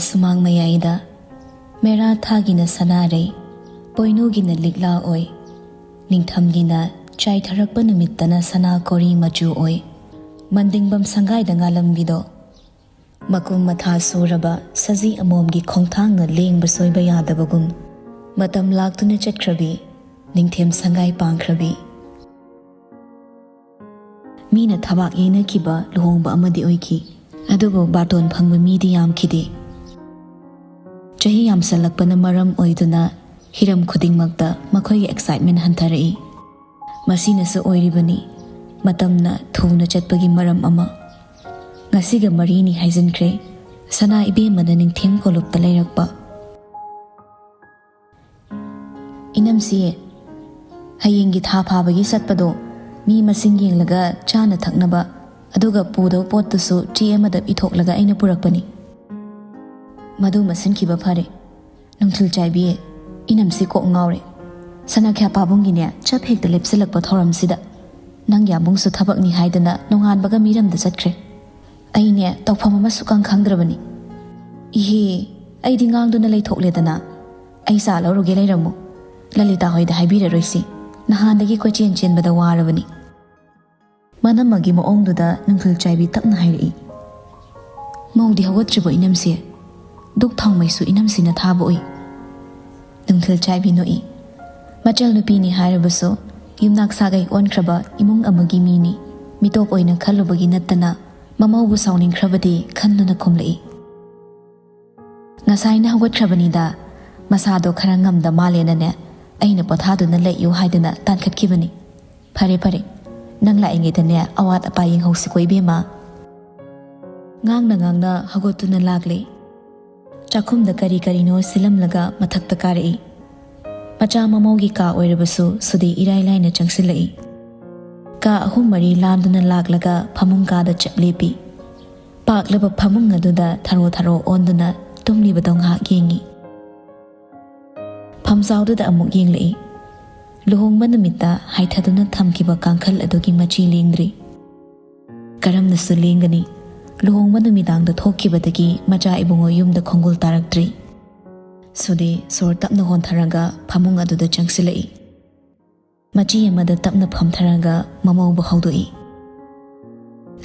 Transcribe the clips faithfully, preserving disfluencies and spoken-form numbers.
ꯁꯨꯃꯥꯡ ꯃꯌꯥꯏꯗ ꯃꯦꯔꯥ ꯊꯥꯒꯤꯅ ꯁꯅꯥꯔꯩ, ꯄꯣꯏꯅꯨꯒꯤꯅ ꯂꯤꯛꯂꯥ ꯑꯣꯏ, ꯅꯤꯡꯊꯝꯒꯤꯅ ꯆꯥꯏꯊꯔꯛꯄ ꯅꯨꯃꯤꯠꯇꯅ ꯁꯅꯥ ꯀꯣꯔꯤ ꯃꯆꯨ ꯑꯣꯏ꯫ ꯃꯟꯗꯤꯡꯕꯝ ꯁꯪꯒꯥꯏꯗ ꯉꯥꯂꯝꯕꯤꯗꯣ, ꯃꯀꯨꯝ ꯃꯊꯥ ꯁꯨꯔꯕ ꯁꯖꯤ ꯑꯃꯣꯝꯒꯤ ꯈꯣꯡꯊꯥꯡꯅ ꯂꯦꯡꯕ ꯁꯣꯏꯕ ꯌꯥꯗꯕꯒꯨꯝ, ꯃꯇꯝ ꯂꯥꯛꯇꯨꯅ ꯆꯠꯈ꯭ꯔꯕꯤ, ꯅꯤꯡꯊꯦꯝ ꯁꯪꯒꯥꯏ ꯄꯥꯡꯈ꯭ꯔꯕꯤ꯫ ꯃꯤꯅ ꯊꯕꯥꯛ ꯌꯩꯅꯈꯤꯕ ꯂꯨꯍꯣꯡꯕ ꯑꯃꯗꯤ ꯑꯣꯏꯈꯤ꯫ ꯑꯗꯨꯕꯨ ꯕꯥꯔꯇꯣꯟ ꯐꯪꯕ ꯃꯤꯗꯤ ꯌꯥꯝꯈꯤꯗꯦ꯫ ꯆꯍꯤ ꯌꯥꯝꯁꯜꯂꯛꯄꯅ ꯃꯔꯝ ꯑꯣꯏꯗꯨꯅ ꯍꯤꯔꯝ ꯈꯨꯗꯤꯡꯃꯛꯇ ꯃꯈꯣꯏꯒꯤ ꯑꯦꯛꯁꯥꯏꯠꯃꯦꯟ ꯍꯟꯊꯔꯛꯏ꯫ ꯃꯁꯤꯅꯁꯨ ꯑꯣꯏꯔꯤꯕꯅꯤ, ꯃꯇꯝꯅ ꯊꯨꯅ ꯆꯠꯄꯒꯤ ꯃꯔꯝ ꯑꯃ꯫ ꯉꯁꯤꯒ ꯃꯔꯤꯅꯤ ꯍꯥꯏꯖꯤꯟꯈ꯭ꯔꯦ ꯁꯅꯥ ꯏꯕꯦꯝꯃꯅ ꯅꯤꯡꯊꯦꯝ ꯀꯣꯂꯨꯞꯇ ꯂꯩꯔꯛꯄ꯫ "ꯏꯅꯝꯁꯤ, ꯍꯌꯦꯡꯒꯤ ꯊꯥ ꯐꯥꯕꯒꯤ ꯆꯠꯄꯗꯣ ꯃꯤ ꯃꯁꯤꯡ ꯌꯦꯡꯂꯒ ꯆꯥꯅ ꯊꯛꯅꯕ, ꯑꯗꯨꯒ ꯄꯨꯗꯧ ꯄꯣꯠꯇꯨꯁꯨ ꯆꯦ ꯑꯃꯗ ꯏꯊꯣꯛꯂꯒ ꯑꯩꯅ ꯄꯨꯔꯛꯄꯅꯤ꯫" "ꯃꯗꯨ ꯃꯁꯤꯟꯈꯤꯕ ꯐꯔꯦ꯫ ꯅꯨꯡꯊꯤꯜ ꯆꯥꯏꯕꯤ, ꯏꯅꯝꯁꯤ ꯀꯣꯛ ꯉꯥꯎꯔꯦ꯫ ꯁꯅꯥꯈ꯭ꯌꯥ ꯄꯥꯕꯨꯡꯒꯤꯅꯦ ꯆꯞ ꯍꯦꯛꯇ ꯂꯦꯞꯁꯤꯜꯂꯛꯄ ꯊꯧꯔꯝꯁꯤꯗ꯫ ꯅꯪ ꯌꯥꯝꯕꯨꯡꯁꯨ ꯊꯕꯛꯅꯤ ꯍꯥꯏꯗꯅ ꯅꯣꯡꯉꯥꯟꯕꯒ ꯃꯤꯔꯝꯗ ꯆꯠꯈ꯭ꯔꯦ꯫ ꯑꯩꯅꯦ ꯇꯧꯐꯝ ꯑꯃ ꯁꯨꯛꯈꯪ ꯈꯪꯗ꯭ꯔꯕꯅꯤ꯫" "ꯏꯍꯦ, ꯑꯩꯗꯤ ꯉꯥꯡꯗꯨꯅ ꯂꯩꯊꯣꯛꯂꯦꯗꯅ꯫ ꯑꯩ ꯆꯥ ꯂꯧꯔꯨꯒꯦ ꯂꯩꯔꯝꯃꯨ꯫ ꯂꯂꯤꯇꯥ ꯍꯣꯏꯗ ꯍꯥꯏꯕꯤꯔꯔꯣꯏꯁꯤ꯫ ꯅꯍꯥꯟꯗꯒꯤ ꯀꯣꯏꯆꯦꯟ ꯆꯦꯟꯕꯗ ꯋꯥꯔꯕꯅꯤ꯫" ꯃꯅꯝꯃꯒꯤ ꯃꯑꯣꯡꯗꯨꯗ ꯅꯨꯡꯊꯤꯜ ꯆꯥꯏꯕꯤ ꯇꯞꯅ ꯍꯥꯏꯔꯛꯏ꯫ "ꯃꯧꯗꯤ ꯍꯧꯒꯠꯇ꯭ꯔꯤꯕꯣ ꯏꯅꯝꯁꯦ? ꯗꯨꯛ ꯊꯥꯎꯃꯩꯁꯨ ꯏꯅꯝꯁꯤꯅ ꯊꯥꯕ ꯎꯏ꯫" ꯅꯨꯡꯊꯤꯜ ꯆꯥꯏꯕꯤ ꯅꯣꯛꯏ꯫ ꯃꯆꯜ ꯅꯨꯄꯤꯅꯤ ꯍꯥꯏꯔꯕꯁꯨ ꯌꯨꯝꯅꯥꯛ ꯁꯥꯒꯩ ꯑꯣꯟꯈ꯭ꯔꯕ ꯏꯃꯨꯡ ꯑꯃꯒꯤ ꯃꯤꯅꯤ꯫ ꯃꯤꯇꯣꯞ ꯑꯣꯏꯅ ꯈꯜꯂꯨꯕꯒꯤ ꯅꯠꯇꯅ ꯃꯃꯧꯕꯨ ꯁꯥꯎꯅꯤꯡꯈ꯭ꯔꯕꯗꯤ ꯈꯟꯗꯨꯅ ꯈꯨꯝꯂꯛꯏ꯫ "ꯉꯁꯥꯏꯅ ꯍꯧꯒꯠꯈ꯭ꯔꯕꯅꯤꯗ, ꯃꯁꯥꯗꯣ ꯈꯔ ꯉꯝꯗ ꯃꯥꯜꯂꯦꯅꯅꯦ ꯑꯩꯅ ꯄꯣꯊꯥꯗꯨꯅ ꯂꯩꯌꯨ ꯍꯥꯏꯗꯅ ꯇꯥꯟꯈꯠꯈꯤꯕꯅꯤ꯫ ꯐꯔꯦ ꯐꯔꯦ, ꯅꯪ ꯂꯥꯛꯏꯉꯩꯗꯅꯦ ꯑꯋꯥꯠ ꯑꯄꯥ ꯌꯦꯡꯍꯧꯁꯤꯀꯣ ꯏꯕꯦꯝꯃ꯫" ꯉꯥꯡꯅ ꯉꯥꯡꯅ ꯍꯧꯒꯠꯇꯨꯅ ꯂꯥꯛꯂꯦ꯫ ꯆꯥꯛꯈꯨꯝꯗ ꯀꯔꯤ ꯀꯔꯤꯅꯣ ꯁꯤꯜꯂꯝꯂꯒ ꯃꯊꯛꯇ ꯀꯥꯔꯛꯏ꯫ ꯃꯆꯥ ꯃꯃꯧꯒꯤ ꯀꯥ ꯑꯣꯏꯔꯕꯁꯨ ꯁꯨꯗꯤ ꯏꯔꯥꯏ ꯂꯥꯏꯅ ꯆꯪꯁꯤꯜꯂꯛꯏ꯫ ꯀꯥ ꯑꯍꯨꯝ ꯃꯔꯤ ꯂꯥꯟꯗꯨꯅ ꯂꯥꯛꯂꯒ ꯐꯃꯨꯡ ꯀꯥꯗ ꯆꯞ ꯂꯦꯞꯄꯤ꯫ ꯄꯥꯛꯂꯕ ꯐꯃꯨꯡ ꯑꯗꯨꯗ ꯊꯔꯣ ꯊꯔꯣ ꯑꯣꯟꯗꯨꯅ ꯇꯨꯝꯂꯤꯕꯗꯣ ꯉꯥꯏꯍꯥꯛ ꯌꯦꯡꯉꯤ꯫ ꯐꯝꯖꯥꯎꯗꯨꯗ ꯑꯃꯨꯛ ꯌꯦꯡꯂꯛꯏ꯫ ꯂꯨꯍꯣꯡꯕ ꯅꯨꯃꯤꯠꯇ ꯍꯥꯏꯊꯗꯨꯅ ꯊꯝꯈꯤꯕ ꯀꯥꯡꯈꯜ ꯑꯗꯨꯒꯤ ꯃꯆꯤ ꯂꯦꯡꯗ꯭ꯔꯤ꯫ ꯀꯔꯝꯅꯁꯨ ꯂꯦꯡꯒꯅꯤ? ꯂꯨꯍꯣꯡꯕ ꯅꯨꯃꯤꯗꯥꯡꯗ ꯊꯣꯛꯈꯤꯕꯗꯒꯤ ꯃꯆꯥ ꯏꯕꯨꯡꯉꯣ ꯌꯨꯝꯗ ꯈꯣꯡꯒꯨꯜ ꯇꯥꯔꯛꯇ꯭ꯔꯤ꯫ ꯁꯨꯗꯦ ꯁꯣꯔ ꯇꯞꯅ ꯍꯣꯟꯊꯔꯒ ꯐꯃꯨꯡ ꯑꯗꯨꯗ ꯆꯪꯁꯤꯜꯂꯛꯏ꯫ ꯃꯆꯤ ꯑꯃꯗ ꯇꯞꯅ ꯐꯝꯊꯔꯒ ꯃꯃꯧꯕꯨ ꯍꯧꯗꯣꯛꯏ꯫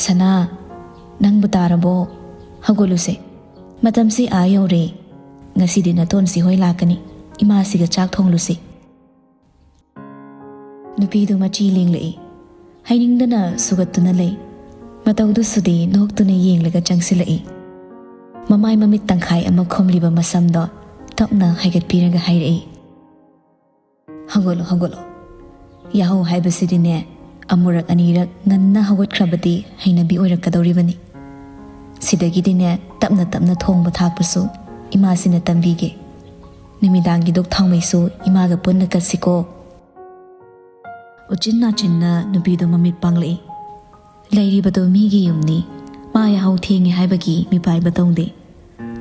"ꯁꯅꯥ, ꯅꯪꯕꯨ ꯇꯥꯔꯕꯣ? ꯍꯧꯒꯠꯂꯨꯁꯦ꯫ ꯃꯇꯝꯁꯤ ꯑꯥ ꯌꯧꯔꯦ꯫ ꯉꯁꯤꯗꯤ ꯅꯇꯣꯟꯁꯤ ꯍꯣꯏ ꯂꯥꯛꯀꯅꯤ꯫ ꯏꯃꯥꯁꯤꯒ ꯆꯥꯛ ꯊꯣꯡꯂꯨꯁꯤ꯫" ꯅꯨꯄꯤꯗꯨ ꯃꯆꯤ ꯂꯦꯡꯂꯛꯏ꯫ ꯍꯥꯏꯅꯤꯡꯗꯅ ꯁꯨꯒꯠꯇꯨꯅ ꯂꯩ꯫ ꯃꯇꯧꯗꯨ ꯁꯨꯗꯦ ꯅꯣꯛꯇꯨꯅ ꯌꯦꯡꯂꯒ ꯆꯪꯁꯤꯜꯂꯛꯏ꯫ ꯃꯃꯥꯏ ꯃꯃꯤꯠ ꯇꯪꯈꯥꯏ ꯑꯃ ꯈꯨꯝꯂꯤꯕ ꯃꯁꯝꯗꯣ ꯇꯞꯅ ꯍꯥꯏꯒꯠꯄꯤꯔꯒ ꯍꯥꯏꯔꯛꯏ, "ꯍꯧꯒꯠꯂꯣ, ꯍꯧꯒꯠꯂꯣ꯫ ꯌꯥꯍꯧ ꯍꯥꯏꯕꯁꯤꯗꯤꯅꯦ, ꯑꯃꯨꯔꯛ ꯑꯅꯤꯔꯛ ꯉꯟꯅ ꯍꯧꯒꯠꯈ꯭ꯔꯕꯗꯤ ꯍꯩꯅꯕꯤ ꯑꯣꯏꯔꯛꯀꯗꯧꯔꯤꯕꯅꯤ꯫ ꯁꯤꯗꯒꯤꯗꯤꯅꯦ, ꯇꯞꯅ ꯇꯞꯅ ꯊꯣꯡꯕ ꯊꯥꯛꯄꯁꯨ ꯏꯃꯥꯁꯤꯅ ꯇꯝꯕꯤꯒꯦ꯫ ꯅꯨꯃꯤꯗꯥꯡꯒꯤ ꯗꯨꯛ ꯊꯥꯎꯃꯩꯁꯨ ꯏꯃꯥꯒ ꯄꯨꯟꯅ ꯀꯠꯁꯤꯀꯣ꯫" ꯎꯆꯤꯟ ꯅꯥꯆꯤꯟꯅ ꯅꯨꯄꯤꯗꯨ ꯃꯃꯤꯠ ꯄꯥꯡꯂꯛꯏ꯫ ꯂꯩꯔꯤꯕꯗꯨ ꯃꯤꯒꯤ ꯌꯨꯝꯅꯤ꯫ ꯃꯥ ꯌꯥꯍꯧ ꯊꯦꯡꯉꯦ ꯍꯥꯏꯕꯒꯤ ꯃꯤꯄꯥꯏꯕ ꯇꯧꯗꯦ꯫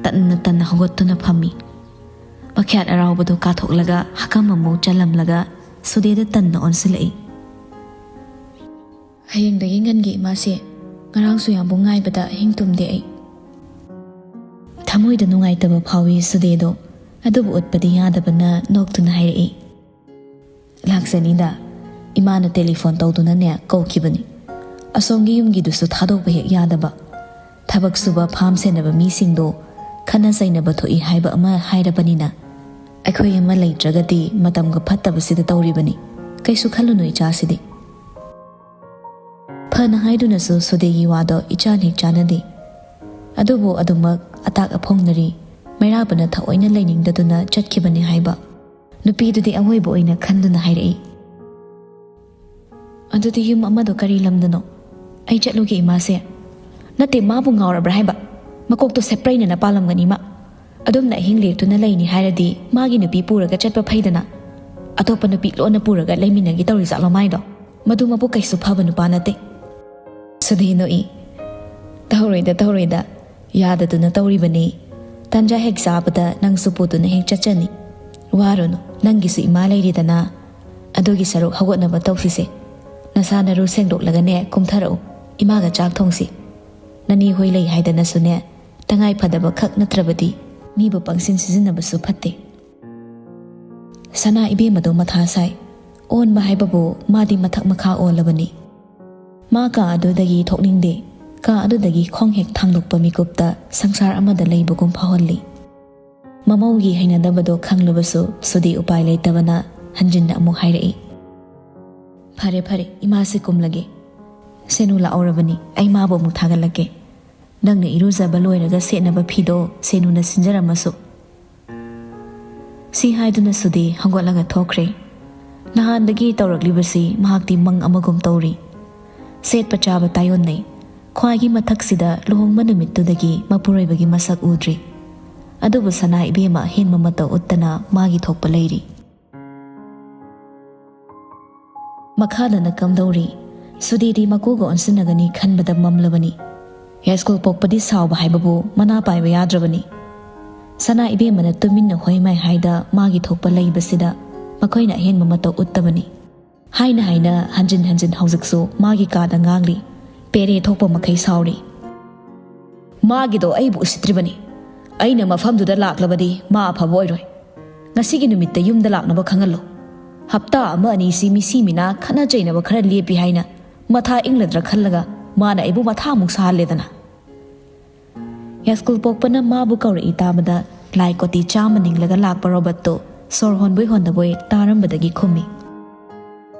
ꯇꯟꯅ ꯇꯟꯅ ꯍꯧꯒꯠꯇꯨꯅ ꯐꯝꯃꯤ꯫ ꯃꯈ꯭ꯌꯥꯠ ꯑꯔꯥꯎꯕꯗꯨ ꯀꯥꯊꯣꯛꯂꯒ ꯍꯀꯝ ꯑꯃꯨꯛ ꯆꯜꯂꯝꯂꯒ ꯁꯨꯗꯦꯗ ꯇꯟꯅ ꯑꯣꯟꯁꯤꯜꯂꯛꯏ꯫ "ꯍꯌꯦꯡꯗꯒꯤ ꯉꯟꯒꯦ ꯏꯃꯥꯁꯦ꯫ ꯉꯔꯥꯡꯁꯨ ꯌꯥꯝꯕꯨꯡ ꯉꯥꯏꯕꯗ ꯑꯍꯤꯡ ꯇꯨꯝꯗꯦ ꯑꯩ꯫" ꯊꯃꯣꯏꯗ ꯅꯨꯡꯉꯥꯏꯇꯕ ꯐꯥꯎꯏ ꯁꯨꯗꯦꯗꯣ, ꯑꯗꯨꯕꯨ ꯎꯠꯄꯗꯤ ꯌꯥꯗꯕꯅ ꯅꯣꯛꯇꯨꯅ ꯍꯥꯏꯔꯛꯏ, "ꯂꯥꯛꯆꯅꯤꯗ, ꯏꯃꯥꯅ ꯇꯦꯂꯤꯐꯣꯟ ꯇꯧꯗꯨꯅꯅꯦ ꯀꯧꯈꯤꯕꯅꯤ꯫ ꯑꯁꯣꯝꯒꯤ ꯌꯨꯝꯒꯤꯗꯨꯁꯨ ꯊꯥꯗꯣꯛꯄ ꯍꯦꯛ ꯌꯥꯗꯕ꯫ ꯊꯕꯛ ꯁꯨꯕ ꯐꯥꯝ ꯁꯦꯟꯅꯕ ꯃꯤꯁꯤꯡꯗꯣ ꯈꯠꯅ ꯆꯩꯅꯕ ꯊꯣꯛꯏ ꯍꯥꯏꯕ ꯑꯃ ꯍꯥꯏꯔꯕꯅꯤꯅ꯫ ꯑꯩꯈꯣꯏ ꯑꯃ ꯂꯩꯇ꯭ꯔꯒꯗꯤ ꯃꯇꯝꯒ ꯐꯠꯇꯕꯁꯤꯗ ꯇꯧꯔꯤꯕꯅꯤ꯫ ꯀꯩꯁꯨ ꯈꯜꯂꯨꯅꯨ ꯏꯆꯥꯁꯤꯗꯤ꯫" ꯐꯅ ꯍꯥꯏꯗꯨꯅꯁꯨ ꯁꯨꯗꯦꯒꯤ ꯋꯥꯗꯣ ꯏꯆꯥꯟ ꯍꯦꯛ ꯆꯥꯟꯅꯗꯦ꯫ ꯑꯗꯨꯕꯨ ꯑꯗꯨꯃꯛ ꯑꯇꯥꯛ ꯑꯐꯣꯡꯅꯔꯤ꯫ ꯃꯩꯔꯥꯕꯅ ꯊꯑꯣꯏꯅ ꯂꯩꯅꯤꯡꯗꯗꯨꯅ ꯆꯠꯈꯤꯕꯅꯤ ꯍꯥꯏꯕ ꯅꯨꯄꯤꯗꯨꯗꯤ ꯑꯋꯣꯏꯕ ꯑꯣꯏꯅ ꯈꯟꯗꯨꯅ ꯍꯥꯏꯔꯛꯏ꯫ "ꯑꯗꯨꯗꯤ ꯌꯨꯝ ꯑꯃꯗꯣ ꯀꯔꯤ ꯂꯝꯗꯅꯣ? ꯑꯩ ꯆꯠꯂꯨꯒꯦ ꯏꯃꯥꯁꯦ꯫" "ꯅꯠꯇꯦ, ꯃꯥꯕꯨ ꯉꯥꯎꯔꯕ꯭ꯔꯥ ꯍꯥꯏꯕ? ꯃꯀꯣꯛꯇꯣ ꯁꯦꯄ꯭ꯔꯩꯅꯅ ꯄꯥꯜꯂꯝꯒꯅꯤ ꯃꯥ꯫ ꯑꯗꯨꯝꯅ ꯑꯍꯤꯡ ꯂꯦꯛꯇꯨꯅ ꯂꯩꯅꯤ ꯍꯥꯏꯔꯗꯤ ꯃꯥꯒꯤ ꯅꯨꯄꯤ ꯄꯨꯔꯒ ꯆꯠꯄ ꯐꯩꯗꯅ꯫ ꯑꯇꯣꯞꯄ ꯅꯨꯄꯤ ꯂꯣꯟꯅ ꯄꯨꯔꯒ ꯂꯩꯃꯤꯟꯅꯒꯦ ꯇꯧꯔꯤꯖꯥꯠꯂꯣ ꯃꯥꯏꯗꯣ? ꯃꯗꯨ ꯃꯕꯨꯛ ꯀꯩꯁꯨ ꯐꯕ ꯅꯨꯄꯥ ꯅꯠꯇꯦ꯫" ꯁꯨꯗꯦ ꯅꯣꯛꯏ꯫ "ꯇꯧꯔꯣꯏꯗ, ꯇꯧꯔꯣꯏꯗ꯫ ꯌꯥꯗꯗꯨꯅ ꯇꯧꯔꯤꯕꯅꯤ꯫ ꯇꯟꯖꯥ ꯍꯦꯛ ꯆꯥꯕꯗ ꯅꯪꯁꯨ ꯄꯨꯗꯨꯅ ꯍꯦꯛ ꯆꯠꯆꯅꯤ꯫ ꯋꯥꯔꯨꯅꯨ, ꯅꯪꯒꯤꯁꯨ ꯏꯃꯥ ꯂꯩꯔꯤꯗꯅ꯫ ꯑꯗꯨꯒꯤ ꯁꯔꯨꯛ ꯍꯧꯒꯠꯅꯕ ꯇꯧꯁꯤꯁꯦ꯫ ꯅꯁꯥ ꯅꯔꯨ ꯁꯦꯡꯗꯣꯛꯂꯒꯅꯦ ꯀꯨꯝꯊꯔꯛꯎ꯫ ꯏꯃꯥꯒ ꯆꯥꯛ ꯊꯣꯡꯁꯤ꯫" ꯅꯅꯦ ꯍꯣꯏ ꯂꯩ ꯍꯥꯏꯗꯅꯁꯨꯅꯦ, ꯇꯉꯥꯏ ꯐꯗꯕ ꯈꯛ ꯅꯠꯇ꯭ꯔꯕꯗꯤ ꯃꯤꯕꯨ ꯄꯪꯁꯤꯟ ꯁꯤꯖꯤꯟꯅꯕꯁꯨ ꯐꯠꯇꯦ꯫ ꯁꯅꯥ ꯏꯕꯦꯝꯃꯗꯣ ꯃꯊꯥ ꯁꯥꯏ꯫ ꯑꯣꯟꯕ ꯍꯥꯏꯕꯕꯨ ꯃꯥꯗꯤ ꯃꯊꯛ ꯃꯈꯥ ꯑꯣꯜꯂꯕꯅꯤ꯫ ꯃꯥ ꯀꯥ ꯑꯗꯨꯗꯒꯤ ꯊꯣꯛꯅꯤꯡꯗꯦ꯫ ꯀꯥ ꯑꯗꯨꯗꯒꯤ ꯈꯣꯡ ꯍꯦꯛ ꯊꯥꯡꯗꯣꯛꯄ ꯃꯤꯀꯨꯞꯇ ꯁꯪꯁꯥꯔ ꯑꯃꯗ ꯂꯩꯕꯒꯨꯝ ꯐꯥꯎꯍꯜꯂꯤ꯫ ꯃꯃꯧꯒꯤ ꯍꯩꯅꯗꯕꯗꯣ ꯈꯪꯂꯕꯁꯨ ꯁꯨꯗꯤ ꯎꯄꯥꯏ ꯂꯩꯇꯕꯅ ꯍꯟꯖꯤꯟꯅ ꯑꯃꯨꯛ ꯍꯥꯏꯔꯛꯏ꯫ "ꯐꯔꯦ, ꯐꯔꯦ, ꯏꯃꯥꯁꯦ ꯀꯨꯝꯂꯒꯦ꯫ ꯁꯦꯅꯨ ꯂꯥꯛꯍꯧꯔꯕꯅꯤ, ꯑꯩ ꯃꯥꯕꯨ ꯑꯃꯨꯛ ꯊꯥꯒꯠꯂꯛꯀꯦ꯫ ꯅꯪꯅ ꯏꯔꯨꯖꯕ ꯂꯣꯏꯔꯒ ꯁꯦꯠꯅꯕ ꯐꯤꯗꯣ ꯁꯦꯅꯨꯅ ꯁꯤꯟꯖꯔꯝꯃꯁꯨ꯫" ꯁꯤ ꯍꯥꯏꯗꯨꯅ ꯁꯨꯗꯤ ꯍꯧꯒꯠꯂꯒ ꯊꯣꯛꯈ꯭ꯔꯦ꯫ ꯅꯍꯥꯟꯗꯒꯤ ꯇꯧꯔꯛꯂꯤꯕꯁꯤ ꯃꯍꯥꯛꯇꯤ ꯃꯪ ꯑꯃꯒꯨꯝ ꯇꯧꯔꯤ꯫ ꯁꯦꯠꯄ ꯆꯥꯕ ꯇꯥꯏꯑꯣꯟꯅꯩ꯫ ꯈ꯭ꯋꯥꯏꯒꯤ ꯃꯊꯛꯁꯤꯗ ꯂꯨꯍꯣꯡꯕ ꯅꯨꯃꯤꯠꯇꯨꯗꯒꯤ ꯃꯄꯨꯔꯣꯏꯕꯒꯤ ꯃꯁꯛ ꯎꯗ꯭ꯔꯤ꯫ ꯑꯗꯨꯕꯨ ꯁꯅꯥ ꯏꯕꯦꯝꯃ ꯑꯍꯦꯟꯕ ꯃꯇꯧ ꯎꯠꯇꯅ ꯃꯥꯒꯤ ꯊꯣꯛꯄ ꯂꯩꯔꯤ꯫ ꯃꯈꯥꯗꯅ ꯀꯝꯗꯧꯔꯤ? ꯁꯨꯗꯤꯗꯤ ꯃꯀꯨꯒ ꯑꯣꯟꯁꯤꯟꯅꯒꯅꯤ ꯈꯟꯕꯗ ꯃꯝꯂꯕꯅꯤ꯫ ꯌꯥꯏꯁ꯭ꯀꯨꯜ ꯄꯣꯛꯄꯗꯤ ꯁꯥꯎꯕ ꯍꯥꯏꯕꯕꯨ ꯃꯅꯥ ꯄꯥꯏꯕ ꯌꯥꯗ꯭ꯔꯕꯅꯤ꯫ ꯁꯅꯥ ꯏꯕꯦꯝꯃꯅ ꯇꯨꯃꯤꯟꯅ ꯍꯣꯏ ꯃꯥꯏ ꯍꯥꯏꯗ ꯃꯥꯒꯤ ꯊꯣꯛꯄ ꯂꯩꯕꯁꯤꯗ ꯃꯈꯣꯏꯅ ꯑꯍꯦꯟꯕ ꯃꯇꯧ ꯎꯠꯇꯕꯅꯤ꯫ ꯍꯥꯏꯅ ꯍꯥꯏꯅ ꯍꯟꯖꯤꯟ ꯍꯟꯖꯤꯟ ꯍꯧꯖꯤꯛꯁꯨ ꯃꯥꯒꯤ ꯀꯥꯗ ꯉꯥꯡꯂꯤ꯫ ꯄꯦꯔꯦ ꯊꯣꯛꯄ ꯃꯈꯩ ꯁꯥꯎꯔꯤ꯫ "ꯃꯥꯒꯤꯗꯣ ꯑꯩꯕꯨ ꯎꯁꯤꯠꯇ꯭ꯔꯤꯕꯅꯤ꯫ ꯑꯩꯅ ꯃꯐꯝꯗꯨꯗ ꯂꯥꯛꯂꯕꯗꯤ ꯃꯥ ꯑꯐꯕ ꯑꯣꯏꯔꯣꯏ꯫ ꯉꯁꯤꯒꯤ ꯅꯨꯃꯤꯠꯇ ꯌꯨꯝꯗ ꯂꯥꯛꯅꯕ ꯈꯪꯍꯜꯂꯨ꯫ ꯍꯞꯇꯥ ꯑꯃ ꯑꯅꯤꯁꯤ ꯃꯤꯁꯤ ꯃꯤꯅꯥ ꯈꯠꯅ ꯆꯩꯅꯕ ꯈꯔ ꯂꯦꯞꯄꯤ ꯍꯥꯏꯅ ꯃꯊꯥ ꯏꯪꯂꯗ꯭ꯔꯥ ꯈꯜꯂꯒ ꯃꯥꯅ ꯑꯩꯕꯨ ꯃꯊꯥ ꯑꯃꯨꯛ ꯁꯥꯍꯜꯂꯦꯗꯅ꯫" ꯌꯥꯏꯁ꯭ꯀꯨꯜ ꯄꯣꯛꯄꯅ ꯃꯥꯕꯨ ꯀꯧꯔꯛꯏ ꯇꯥꯕꯗ ꯂꯥꯏ ꯀꯣꯇꯤ ꯆꯥꯝꯃ ꯅꯤꯡꯂꯒ ꯂꯥꯛꯄ ꯔꯣꯕꯣꯠꯇꯣ ꯁꯣꯔ ꯍꯣꯟꯕꯣꯏ ꯍꯣꯟꯗꯕꯣꯏ ꯇꯥꯔꯝꯕꯗꯒꯤ ꯈꯨꯝꯃꯤ꯫